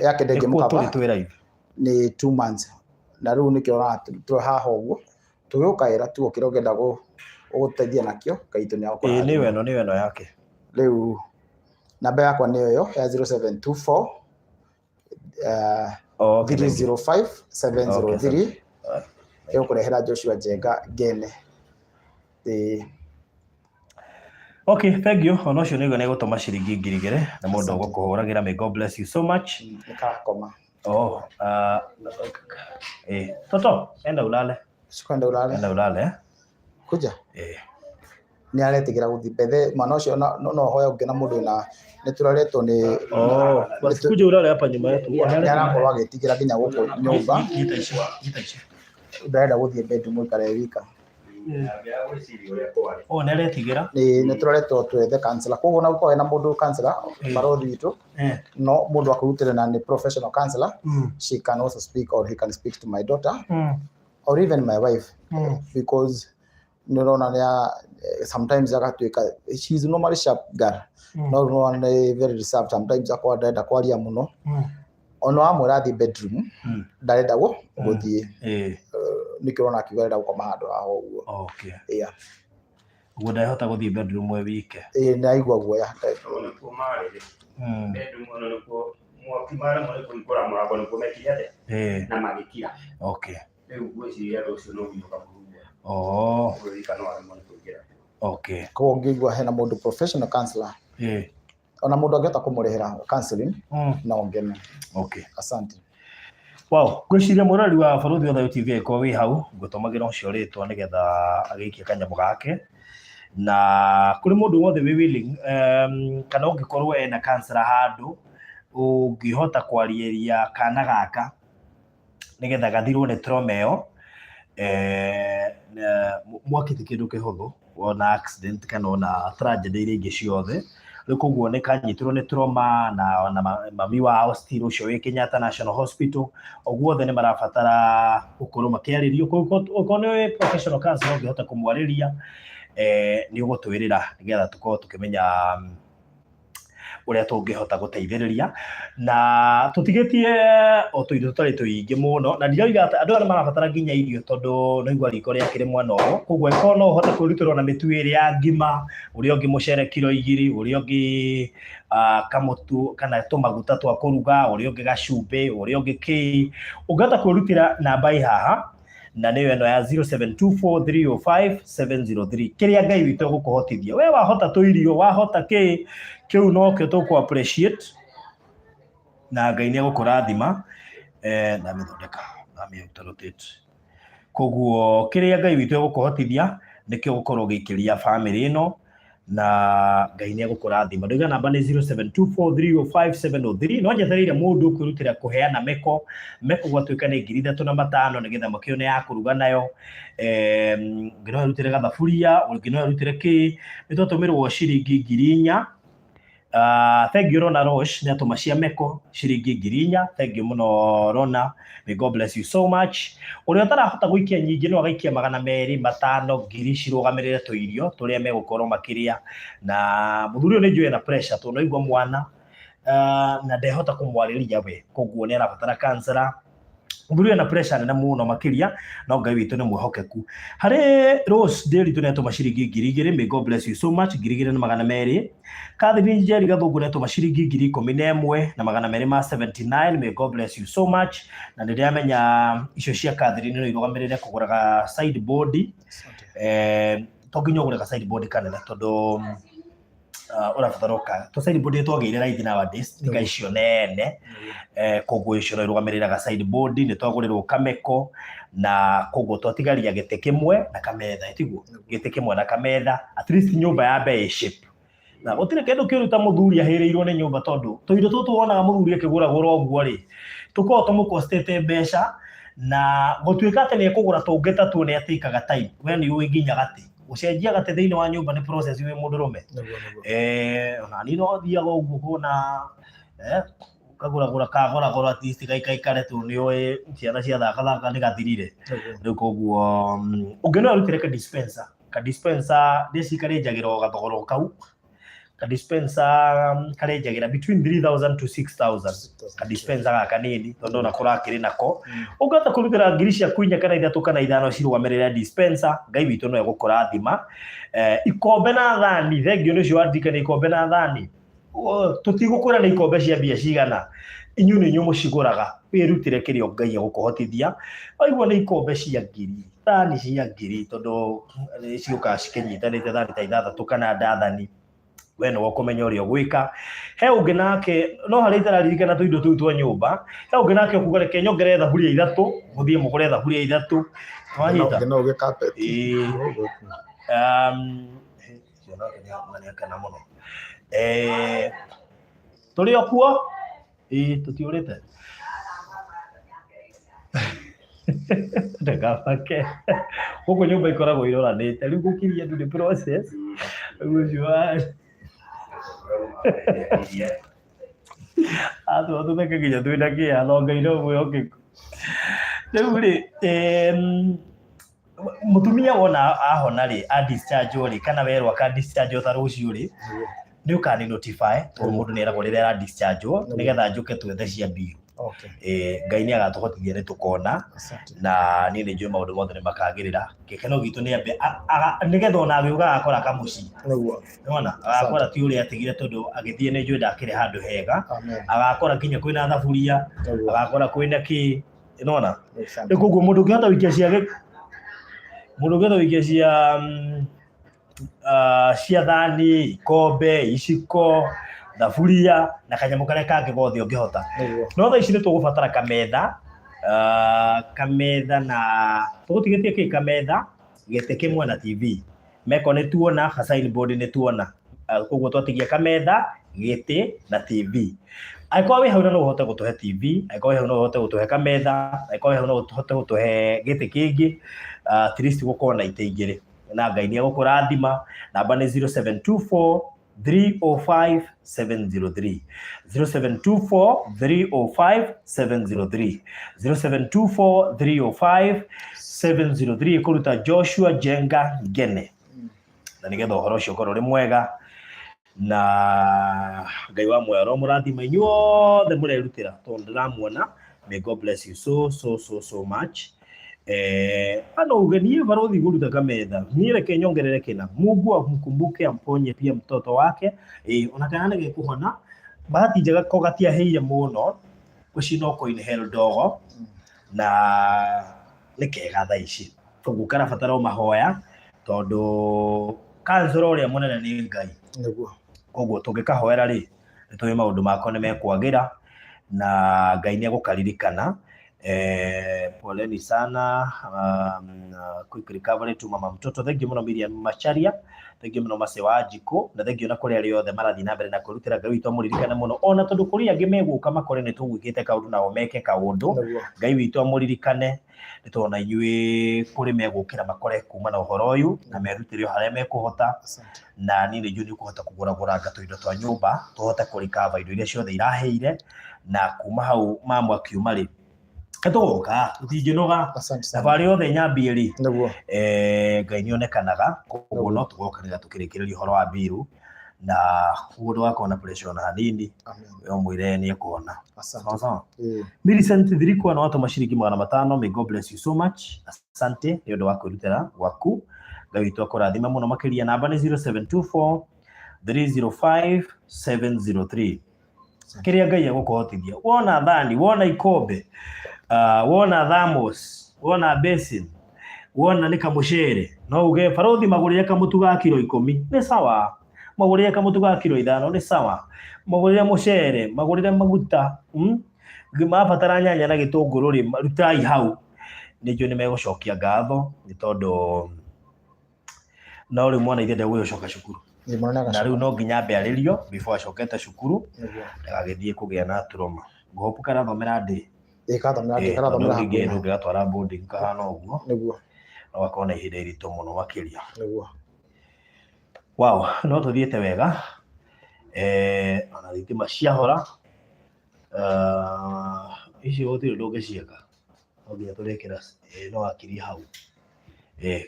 yake Nĩkuo tũrĩ ndĩngĩmũkava twĩ live. Nĩ 2 months. Na rĩu nĩkĩo tũrĩ haha ũguo tũgĩgũkaĩra tu o kĩrĩa ũngĩenda gũteithia nakĩo, Ngai witũ nĩ Ĩĩ nĩyo agũkũrathima. ĩno, nĩyo ĩno yake. Rĩu namba yakwa nĩyo ĩyo ya 0724 Okay, thank you. 305 703 Okay, ĩgũkũrehera Joshua Njenga Ngene. Ĩĩ. Okay, thank you. Ona ũcio nĩguo nĩgũtũma ciringi 2,000 na mũndũ Asante. ũgũkũhũragĩra. May God bless you so much. Nĩ karakoma. Oh, toto, enda ulale. Kwenda ulale. Enda ulale. Eh? Kuja. Eh. Nĩ aretigĩra gũthiĩ mbethe mwana ũcio no hoya ũngĩ na mũndũ wĩna nĩ tũraretwo nĩ Oh, basi kuja ulale hapa nyuma yetu. Nĩ arakorwo agĩtigĩra nginya gũkũ nyũmba. Nyita ici, nyita ici. Ndarenda gũthiĩ bedroom ikare wika. Oh, nĩ aretigĩra. Nĩ tũraretwo twethe counselor. Koguo ona gũkorwo hena mũndũ counselor barothi witũ no mũndũ akũrutĩre na nĩ professional counselor. She can also speak or he can speak to my daughter or even my wife because nĩ ũrona nĩ sometimes agatuĩka, she is normally sharp girl, no rĩu nĩwona nĩ very reserved sometimes, akorwo ndarenda kwaria mũno. Ona wamwĩra athiĩ bedroom, ndarenda gũthiĩ. Nĩkĩo ũrona akiuga arenda gũkoma handũ haha ũguo. Okay. Yeah. Ũguo ndahota gũthiĩ bedroom e wike. Ĩĩ, nĩ aigua guoya. Nĩkuo marĩ bedroom ono nĩkuo mwaki maremwo nĩ kũhingũra mũrango, nĩkuo mekire atĩa na magĩkira. Rĩu ngwĩciria rũciũ no nginya ũkamũhuhia. Oh. Ũgĩka no aremwo nĩ kũingĩra. Okay. Koguo ũngĩigua hena mũndũ professional counselor, ona mũndũ angĩhota kũmũrĩhĩra counseling, no ngene. Okay. Asante. Wow, ngwĩciria mwĩroreri wa Barũthi wa Thayũ TV angĩkorwo wĩ hau, ngũtũmagĩra ũcio rĩtwa nĩgetha agĩikie kanyamũ gake. Na kũrĩ mũndũ wothe wĩ willing, kana ũngĩkorwo ena counselor handũ ũngĩhota kwarĩria kana gaka nĩgetha gathirwo nĩ trauma ĩyo. Mwaki ti kĩndũ kĩhũthũ, ona accident kana ona tragedy iria ingĩ ciothe. Rĩu koguo nĩ kanyitirwo nĩ trauma na ona mami wao still ũcio wĩ Kenyatta National Hospital, ũguo othe nĩ marabatara gũkorwo makĩarĩrio. Koguo okorwo nĩ professional counselor ũngĩhota kũmwarĩria, nĩ ũgũtwĩrĩra nĩgetha tũkorwo tũkĩmenya ũrĩa tũngĩhota gũteithĩrĩria. Na tũtigĩtie o tũirio tũtarĩ tũingĩ mũno, na ndirauga atĩ andũ aya nĩ marabatara nginya irio tondũ no igua riko rĩakĩrĩ mwena ũyũ. Koguo angĩkorwo no ũhote kwĩrutĩrwo na mĩtu ĩrĩ ya ngima, ũrĩa ũngĩ mũcere kiro 2, ũrĩa ũngĩ kamũtu kana tũmaguta twa kũruga, ũrĩa ũngĩ gacumbĩ, ũrĩa ũngĩ kĩ, ũngĩhota kwĩrutĩra namba ĩ haha, na nĩyo ĩno ya 0724305703. Kĩrĩa Ngai witũ egũkũhotithia we, wahota tũirio, wahota kĩ, kĩu nokĩo tũkũ appreciate na Ngai nĩ egũkũrathima. Ndamĩthondeka, ndamĩruta rotate. Koguo kĩrĩa Ngai witũ egũkũhotithia nĩkĩo gũkorwo ũgĩikĩria family ĩno, na Ngai nĩ egũkũrathima. Ndauga namba nĩ 0724305703. No njetereire mũndũ kwĩrutĩra kũheana meko meko gwatuĩka nĩ 3500 nĩgetha makĩone ya kũruga nayo. Ũngĩ no erutĩre gathaburia, ũngĩ no erutĩre kĩ, nĩ twatũmĩrwo ciringi 4,000. Thank you Rona Roche nĩ atũma cia meko ciringi 4,000. Thank you mũno Rona, may God bless you so much. Ũrĩa ũtarahota gũikia nyingĩ no agaikia 200, 500, 1,000 cirũgamĩrĩre tũirio tũrĩa megũkorwo makĩrĩa. Na mũthuri ũyũ nĩ njũĩ ena pressure tondũ no aigua mwana, na ndehota kũmwarĩria we, koguo nĩ arabatara counselor. Mũthuri ena pressure nene mũno makĩria, no Ngai witũ nĩ mwĩhokeku. Harĩ Rose Ndĩritũ nĩ atũma ciringi 2,000, may God bless you so much, 2,200. Catherine Njeri Gathũngũ nĩ atũma ciringi 11,279, may God bless you so much. Na nĩ ndĩramenya icio cia Catherine no irũgamĩrĩre kũgũraga sideboard. To nginya ũgũre ka sideboard kanene tondũ ũrabatara ũka tũ sideboard twagĩire raithi nowadays, tiga icio nene. Koguo icio no irũgamĩrĩra ga sideboard. Nĩ twagũrĩrwo kameko na koguo twatigaria gĩtĩ kĩmwe na kametha, tiguo? Gĩtĩ kĩmwe na kametha, at least nyũmba yambe ĩ shape. Na gũtirĩ kĩndũ kĩũru ta mũthuri ahĩrĩirwo nĩ nyũmba, tondũ tũindo tũtũ wonaga mũthuri akĩgũragũra ũguo rĩ, tũkoragwo tũmũkostĩte mbeca, na gũtuĩka atĩ nĩ ekũgũra tũngĩ ta tuo nĩ atĩkaga time. We nĩ ũĩ nginya gatĩ gũcenjia gatĩ thĩinĩ wa nyũmba nĩ process wĩ mũndũrũme. Nĩguo, nĩguo. Ona niĩ no thiaga ũguo kuona kagũragũra kagũragũra, at least gaikaikare tu, nĩ ũĩ ciana ciathakathaka nĩ gathirire. Rĩu koguo ũngĩ no arutĩre ka dispenser, ka dispenser ndĩci karĩnjagĩra o gathogora o kau. Ka dispenser karĩnjagĩra between 3000 to 6000, ka dispenser gaka kanini, tondũ ona kũrakĩrĩ nako. Ũngĩhota kũrutĩra ngiri ciaku inya kana ithatũ kana ithano cirũgamĩrĩre dispenser, Ngai witũ no egũkũrathima. Ikombe na thani, thengio nĩ ũcio wandirikania ikombe na thani. Tũtigũkwĩra nĩ ikombe cia mbia cigana, inyuĩ nĩ inyuĩ mũcigũraga. Wĩrutĩre kĩrĩa Ngai egũkũhotithia. Waigua nĩ ikombe cia ngiri, thani cia ngiri, tondũ nĩ ciũkaga cikĩnyitanĩte, thani ta ithathatũ kana ndathani, we nĩwe ũkũmenya ũrĩa ũgwĩka. He ũngĩ nake no harĩa itararirikana tũindo tũu twa nyũmba, he ũngĩ nake ũkuga reke nyongerere thaburia ithatũ, mũthiĩ mũgũre thaburia ithatũ. Wanyita? No ũgĩ carpet. Ĩĩ. Ũcio nake nĩ akena mũno. Tũrĩ o kuo? Ĩĩ, tũtiũrĩte. Ndũkamake. Gũkũ nyũmba ikoragwo iroranĩte, rĩu gũkiria andũ nĩ process. Rĩu ũcio wa atũra tũtheke nginya twĩna kĩeha, no Ngai no mwĩhokeku. Rĩu rĩ, mũtumia wona ahona rĩ, a discharge rĩ, kana werwo aka discharge ta rũciũ rĩ, nĩ ũkani notify, tondũ mũndũ nĩ eragwo rĩrĩa ara discharge, nĩgetha njũke twethe cia mbiru. Ngai nĩ agatũhotithia, nĩ tũkona. Asante. Na niĩ nĩ njũĩ maũndũ mothe nĩ makagĩrĩra. Gĩkeno gitũ nĩ ambe nĩgetha ona agĩũka agakora kamũciĩ. Nĩwona agakora ti ũrĩa atigire, tondũ agĩthiĩ nĩ njũĩ ndakĩrĩ handũ hega. Amen. Agakora nginya kwĩna thaburia, agakora kwĩna kĩ, nĩwona? Asante. Rĩu koguo mũndũ ũngĩhota gũikia cia mũndũ ũngĩhota gũikia cia cia thani, ikombe, iciko, thaburia na kanyamũ karĩa kangĩ gothe ũngĩhota. No thaa ici nĩ tũgũbatara kametha, kametha na tũgũtigĩtie kĩ, kametha, gĩtĩ kĩmwe na TV. Meko nĩ tuona, ka signboard nĩ tuona. Koguo twatigia kametha, gĩtĩ na TV. Angĩkorwo wĩ hau na no ũhote gũtũhe TV, angĩkorwo wĩ hau no ũhote gũtũhe kametha, angĩkorwo wĩ hau no ũhote gũtũhe gĩtĩ kĩngĩ, at least gũkorwo na itĩ igĩrĩ. Na Ngai nĩ egũkũrathima. Namba nĩ 0724 305 703, 0724 305 703, 0724 305 703, ĩkũruta Joshua Jenga Ngene. Na nĩgetha ũhoro ũcio ũkorwo ũrĩ mwega, na Ngai wa muoyo aromũrathima inyuothe mũrerutĩra, tondũ ndĩramuona. May God bless you so so so so much. Ano uge niĩ barothi gũruta kametha, niĩ reke nyongerere kĩna. Mungu amkumbuke, amponye pia mtoto wake. Ona kana nĩ gĩkũhona. Bahati njega ko gatiahĩire mũno, gũcina kũ inhale ndogo, na nĩ kega thaa ici. Koguo karabatara o mahoya, tondũ kansoro ũrĩa mũnene nĩ Ngai. Koguo tũngĩkahoera rĩ, nĩ tũĩ maũndũ mako nĩ mekwagĩra na Ngai nĩ egũkaririkana. Poleni sana, quick recovery to mama mtoto. Thank you mũno Miriam Macharia, thank you mũno Mase wa Njikũ, na thank you na kũrĩ arĩa othe marathiĩ na mbere na kwĩrutĩra. Ngai witũ amũririkane mũno, ona tondũ kũrĩ angĩ megũka makore nĩ tũgwĩkĩte kaũndũ nao meke kaũndũ. Ngai witũ amũririkane, nĩ tondũ na inyuĩ kũrĩ megũkĩra makore kuma na ũhoro ũyũ na merutĩre o harĩa mekũhota. Na niĩ nĩ njũĩ nĩ ũkũhota kũgũragũranga tũindo twa nyũmba, tũhote kũrikava indo iria ciothe irahĩire. Na kuma hau mamu akiuma rĩ, nĩtũgoka, tũtingĩnoga. Asante sana. Thabarĩ yothe nyambie rĩ, Ngai nĩ onekanaga. Koguo no tũgoka nĩgetha tũkĩrĩkĩrĩria ũhoro wa mbiru, na koguo ndũgakorwo na pressure ona hanini. Amen. We ũmwĩre nĩ ekuona. Asante. Sawa sawa. Ĩĩ. Millicent Thirikwa na watũma ciringi 500. May God bless you so much. Asante nĩ ũndũ wa kwĩrutĩra gwaku. Ngai witũ akũrathime mũno makĩria. Namba nĩ 0724 305 703. Kĩrĩa Ngai egũkũhotithia, wona thani, wona ikombe, wona thermos, wona basin, Wona nĩ kamũcere no uge barothi magũrĩre kamũtu ga kiro 10 nĩ sawa, magũrĩre kamũtu ga kiro 5 nĩ sawa, magũrĩre mũcere, magũrĩre maguta, mabatara nyanya na gĩtũngũrũ rĩ, rutai hau. Nĩ njũĩ nĩ megũcokia ngatho nĩ tondũ no rĩu mwana ithe ndegũgĩcoka cukuru. Ĩ, mwana Na nĩagacoka. rĩu no nginya ambe arĩrio before acokete cukuru Nĩguo. ndagagĩthiĩ kũgĩa na trauma. Ngũhope karathomera ndĩ. Ĩ, karathomera ndĩ, Ĩ, karathomera tondũ hakuhĩ rĩngĩ na. ndũngĩgatwara boarding kahana ũguo. Nĩguo. No gakorwo na ihinda iritũ mũno makĩria. Nĩguo. Wow, no tũthiĩte wega. Ona thitima ciahora. Icio gũtirĩ ũndũ ũngĩciĩka. No nginya tũrĩkĩra, no akirie hau.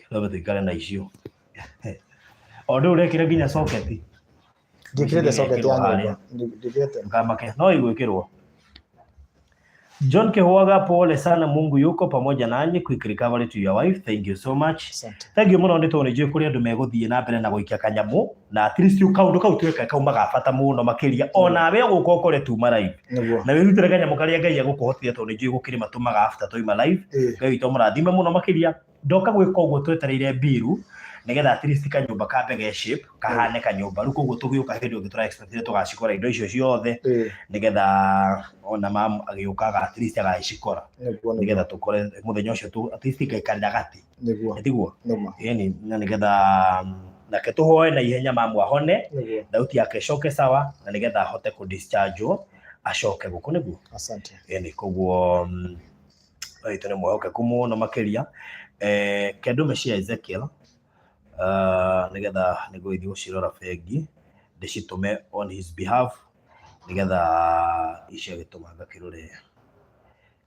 Twambe tũikare na icio. O ndũĩ ũrekĩra nginya socket. Ndiĩkĩrĩte socket ya Harĩa. nyũmba. Ndiĩkĩrĩte. Ndũkamake, no ĩgwĩkĩrwo. John Kihwaga, pole sana, Mungu yuko pamoja nanyi. Quick recovery to your wife. Thank you so much. Asante. Thank you mũno nĩ tondũ nĩ njũĩ kũrĩ andũ megũthiĩ na mbere na gũikia kanyamũ na at least kaũndũ kau tweka kaumaga bata mũno makĩria onawe ũgũka ũkore tuma live Nĩguo. na wĩrutĩre kanyamũ karĩa Ngai egũkũhotithia tondũ nĩ njũĩ gũkĩrĩ matũmaga after twaima live. Ĩ. Ngai witũ amũrathime mũno makĩria. Ndoka gwĩka ũguo twetereire mbiru nĩgetha at least kanyũmba kambe ge shape kahane kanyũmba rĩu koguo tũgĩũka hĩndĩ ĩngĩ tũra expect tũgacikora indo icio ciothe Ĩ. nĩgetha ona mamu agĩũkaga at least agacikora Nĩguo, nĩguo. nĩgetha tũkore mũthenya ũcio tu at least ngaikarĩra gatĩ. Nĩguo. Nĩtiguo? Nĩma. Ĩni, na nĩgetha nake tũhoe na ihenya mamu ahone. Nĩguo. Thauti yake ĩcoke sawa na nĩgetha ahote kũ discharge acoke gũkũ nĩguo. Asante. Ĩni, koguo witũ nĩ mwĩhokeku mũno makĩria. Ke ndũme cia Ezekiel nĩgetha nĩguo ithiĩ gũcirora bengi ndĩcitũme on his behalf nĩgetha icio agĩtũma ngakĩrore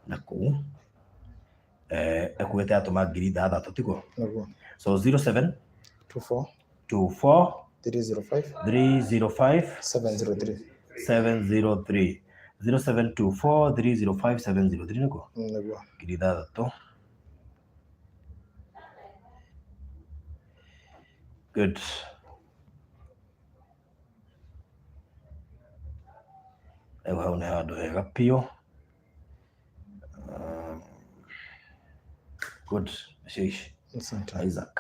na kũu. Ekuĩte atũma 6,000 tiguo? Nĩguo. So 07 24 24 305 305 703. 703. 0724 305 703 nĩguo? Nĩguo. 6,000. Good. Rĩu hau nĩ handũ hega biũ. Good. Icio ici. Asante. Isaac.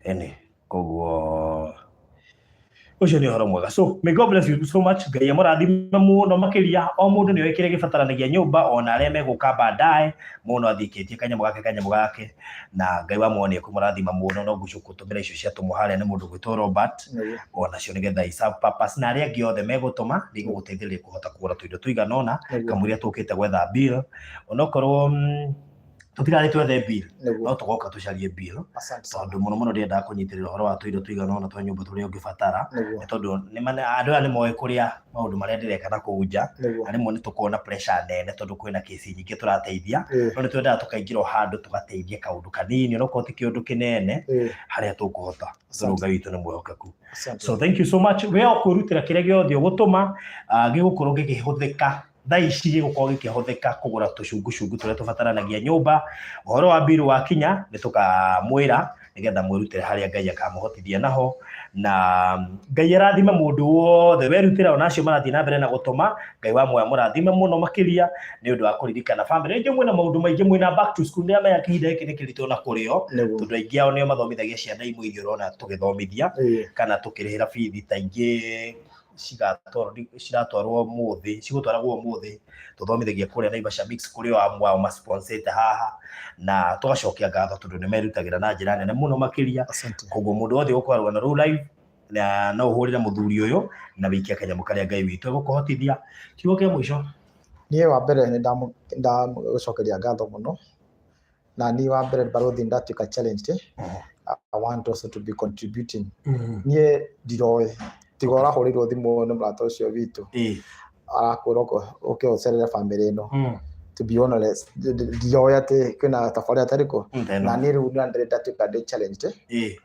Ene, koguo ũcio nĩ ũhoro mwega. So may God bless you so much. Ngai amũrathime mũno makĩria. O mũndũ nĩ oĩ kĩrĩa gĩbataranagia nyũmba, ona arĩa megũka baadaye mũno athikĩtie kanyamũ gake kanyamũ gake, na Ngai wa muoyo nĩ ekũmũrathima mũno. No ngũtũmĩra icio ciatũmwo harĩa nĩ mũndũ gwĩtwo Robert, Nĩguo. onacio nĩgetha i serve purpose, na arĩa angĩ othe megũtũma nĩ igũgũteithĩrĩria kũhota kũgũra tũindo tũigana ũna Nĩguo. kamũira tũkĩte gwetha bill, onokorwo tũtirarĩ twethe bill, Nĩguo. no tũgoka tũcarie bill. Asante sana. Tondũ mũno mũno ndĩrendaga kũnyitĩrĩra ũhoro wa tũindo tũigana ũna twa nyũmba tũrĩa ũngĩbatara. Nĩguo. Nĩ tondũ andũ aya nĩ moĩ kũrĩa maũndũ marĩa ndĩreka na kũu nja. Nĩguo. Na rĩmwe nĩ tũkoragwo na pressure nene tondũ kwĩna kesi nyingĩ tũrateithia. Ĩ. No nĩ twendaga tũkaingĩra o handũ tũgateithia kaũndũ kanini, onokorwo ti kĩũndũ kĩnene, Ĩ. harĩa tũkũhota. Tondũ Asante. Ngai witũ nĩ mwĩhokeku. Asante. So thank you so much. We o kwĩrutĩra kĩrĩa gĩothe ũgũtũma, gĩgũkorwo gĩkĩhũthĩka thaa ici, gĩgũkorwo gĩkĩhũthĩka kũgũra tũcungucungu tũrĩa tũbataranagia nyũmba. Ũhoro wa mbiru wakinya nĩ tũkamwĩra nĩgetha mwĩrutĩre harĩa Ngai akamũhotithia naho, na Ngai arathime mũndũ wothe werutĩra, ona acio marathiĩ na mbere na gũtũma. Ngai wa muoyo amũrathime mũno makĩria nĩ ũndũ wa kũririkana family. Rĩngĩ mwĩna maũndũ maingĩ, mwĩna back to school, nĩ amenya kĩhinda gĩkĩ nĩ kĩritũ na kũrĩo, Nĩguo. tondũ aingĩ ao nĩo mathomithagia ciana imwe iria ũrona tũgĩthomithia Ĩ. kana tũkĩrĩhĩra bithi ta ingĩ ciratwarwo mũthĩ, cigũtwaragwo mũthĩ, tũthomithagia kũrĩa Naivasha Mix, kũrĩ o amwe ao masponsete haha, na tũgacokia ngatho tondũ nĩ merutagĩra na njĩra nene mũno makĩria. Asante. Koguo mũndũ wothe ũgũkorwo rũgano rũu live, na no ũhũrĩre mũthuri ũyũ na wĩikie kanyamũ karĩa Ngai witũ egũkũhotithia. Kiugo kĩa mũico. Niĩ wa mbere nĩ ndamũcokeria ngatho mũno, na niĩ wa mbere barothi ndatuĩka challenged. I want also to be contributing. Niĩ ndiroĩ tiga ũrahũrĩirwo thimũ nĩ mũrata ũcio witũ arakwĩra ũke ũcerere bamĩrĩ ĩno. To be honest, ndiroĩ atĩ kwĩna tabarĩra ta ĩrĩkũ, na niĩ rĩu nĩ ndatuĩka ndĩ challenged.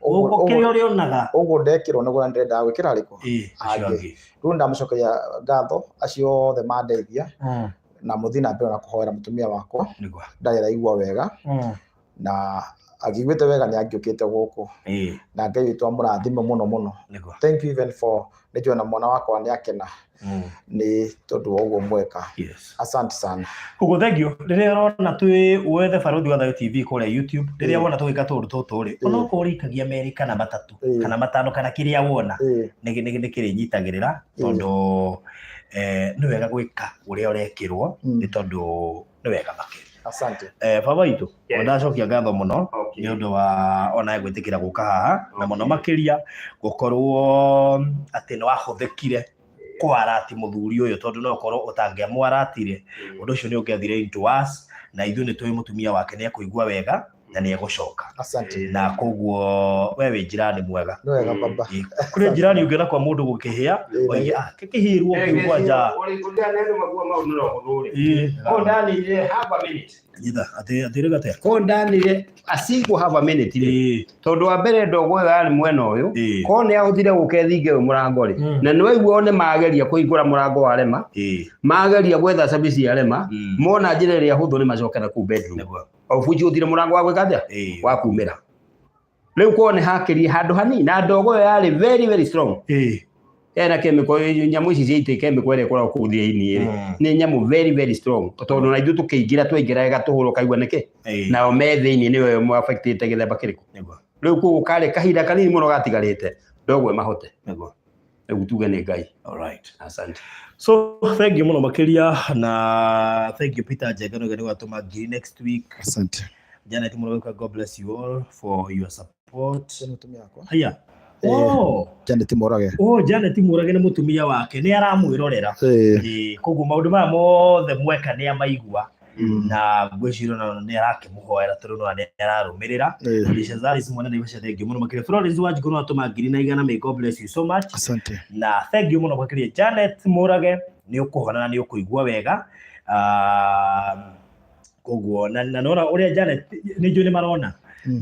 Ũguo kĩrĩa ũrĩonaga ũguo ndekĩrwo nĩguo ndĩrenda gwĩkĩra rĩkũ acio angĩ. Angĩ. Rĩu ndamũcokeria ngatho acio othe mandeithia, na mũthiĩ na mbere na kũhoera mũtumia wakwa. Nĩguo. Ndarĩ araigua wega na Angĩiguĩte wega nĩ angĩũkĩte gũkũ. Na Ngai witũ amũrathime mũno mũno. Nĩguo. Thank you even for nĩ njũĩ ona mwana wakwa nĩ akena nĩ tondũ wa ũguo mweka. Yes. Asante sana. Koguo thank you. Rĩrĩa ũrona twĩ wethe Barũthi wa Thayũ TV kũrĩa YouTube, rĩrĩa wona tũgĩka tũũndũ tũtũ rĩ, onokorwo ũrĩikagia merĩ kana matatũ, kana matano kana kĩrĩa wona, nĩ kĩrĩnyitagĩrĩra tondũ nĩ wega gwĩka ũrĩa ũrekĩrwo nĩ tondũ nĩ wega makĩria. Asante. Baba witũ, Yes. ndacokia ngatho mũno Okay. nĩ ũndũ wa onawe gwĩtĩkĩra gũka haha na mũno makĩria gũkorwo atĩ nĩ wahũthĩkire kwarati mũthuri ũyũ tondũ no ũkorwo ũtangĩamwaratire ũndũ ũcio nĩ ũngĩathire into us na ithuĩ nĩ tũĩ mũtumia wake nĩ ekũigua wega na nĩ egũcoka. Asante. Na koguo we wĩ njirani mwega. Nĩ wega baba. Kũrĩ njirani ũngĩona kwa mũndũ gũkĩhĩa oige ah kĩkĩhĩrwo kĩu kwanja. Nyita atĩ atĩrĩga atĩa? Ko ndanire a single half a minute rĩ tondũ wa mbere ndogo ĩyo yarĩ mwena ũyũ ko nĩ ahotire gũka ĩthinge ũyũ mũrango rĩ na nĩ waigua o nĩ mageria kũhingũra mũrango warema mageria gwetha service yarema mona njĩra ĩrĩa hũthũ nĩ macokera kũu bedroom obuci gũtirĩ mũrango wa gwĩka atĩa wa kumĩra rĩu ko nĩ hakĩrie handũ hanini na ndogo ĩyo yarĩ very very strong ena chemical nyamũ ici cia itĩ chemical ĩrĩa ĩkoragwo kũu thĩinĩ rĩ nĩ nyamũ very very strong tondũ na ithuĩ tũkĩingĩra twaingĩra ĩgatũhũra ũkaigua nĩkĩ nao me thĩinĩ nĩwe mũ affectĩte gĩthemba kĩrĩkũ rĩu koguo karĩ kahinda kanini mũno gatigarĩte ndogo ĩmahote rĩu tuge nĩ Ngai. Alright. Asante. So thank you mũno makĩria na thank you Peter Njenga nĩ gwatũma ngiri next week. Asante. Janet Mũrũgũka, God bless you all for your support. Nĩ mũtumia wakwa. Haya. Oh, Janet Mũrage. oh Janet Mũrage nĩ mũtumia wake nĩ aramwĩrorera. Koguo maũndũ maya mothe mweka nĩ amaigua na ngwĩciria ona nĩ arakĩmũhoera tondũ no nĩ ararũmĩrĩra. Alicia Zaris mwana nĩ wacia thank you mũno makĩria. Florence Wanjikũ no atũma 1,100 may God bless you so much. Asante. Na thank you mũno makĩria Janet Mũrage nĩ ũkũhona na nĩ ũkũigua wega. Koguo na nona ũrĩa Janet nĩ njũĩ nĩ marona.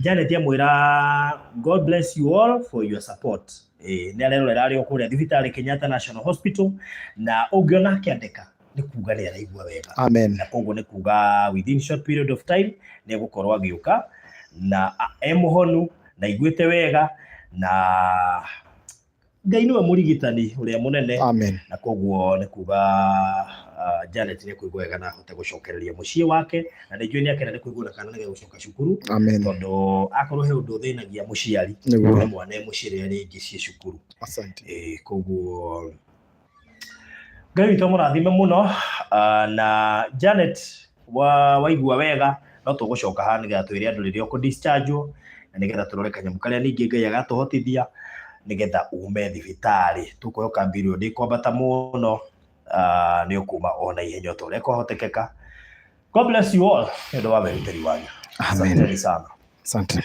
Janet amwĩra God bless you all for your support. Nĩ arerorera arĩ o kũrĩa thibitarĩ Kenyatta National Hospital na ũngĩona akĩandĩka nĩ kuga nĩ araigua wega. Amen. Na koguo nĩ kuga within short period of time nĩ egũkorwo agĩũka na e mũhonu na aiguĩte wega na Ngai nĩwe mũrigitani ũrĩa mũnene. Amen. Na koguo nĩ kuga Janet nĩ ekũigua wega na ahote gũcokereria mũciĩ wake na nĩ njũĩ nĩ akena nĩ kũigua na kana nĩ gegũcoka cukuru. Amen. Tondũ akorwo he ũndũ ũthĩnagia mũciari Nĩguo. nĩ mwana e mũciĩ rĩrĩa rĩngĩ ciĩ cukuru. Asante. Koguo Ngai witũ amũrathime mũno na Janet waigua wega no tũgũcoka haha nĩgetha twĩre andũ rĩrĩa ũkũ discharge na nĩgetha tũrore kanyamũ karĩa ningĩ Ngai agatũhotithia nĩgetha ume thibitarĩ tũkwĩhoka mbirũ ndĩkwambata mũno nĩ ũkuma ona ihenya ta ũrĩa kwahotekeka. God bless you all nĩ ũndũ wa wĩrutĩri wanyu. Amen. Asanteni sana. Asante.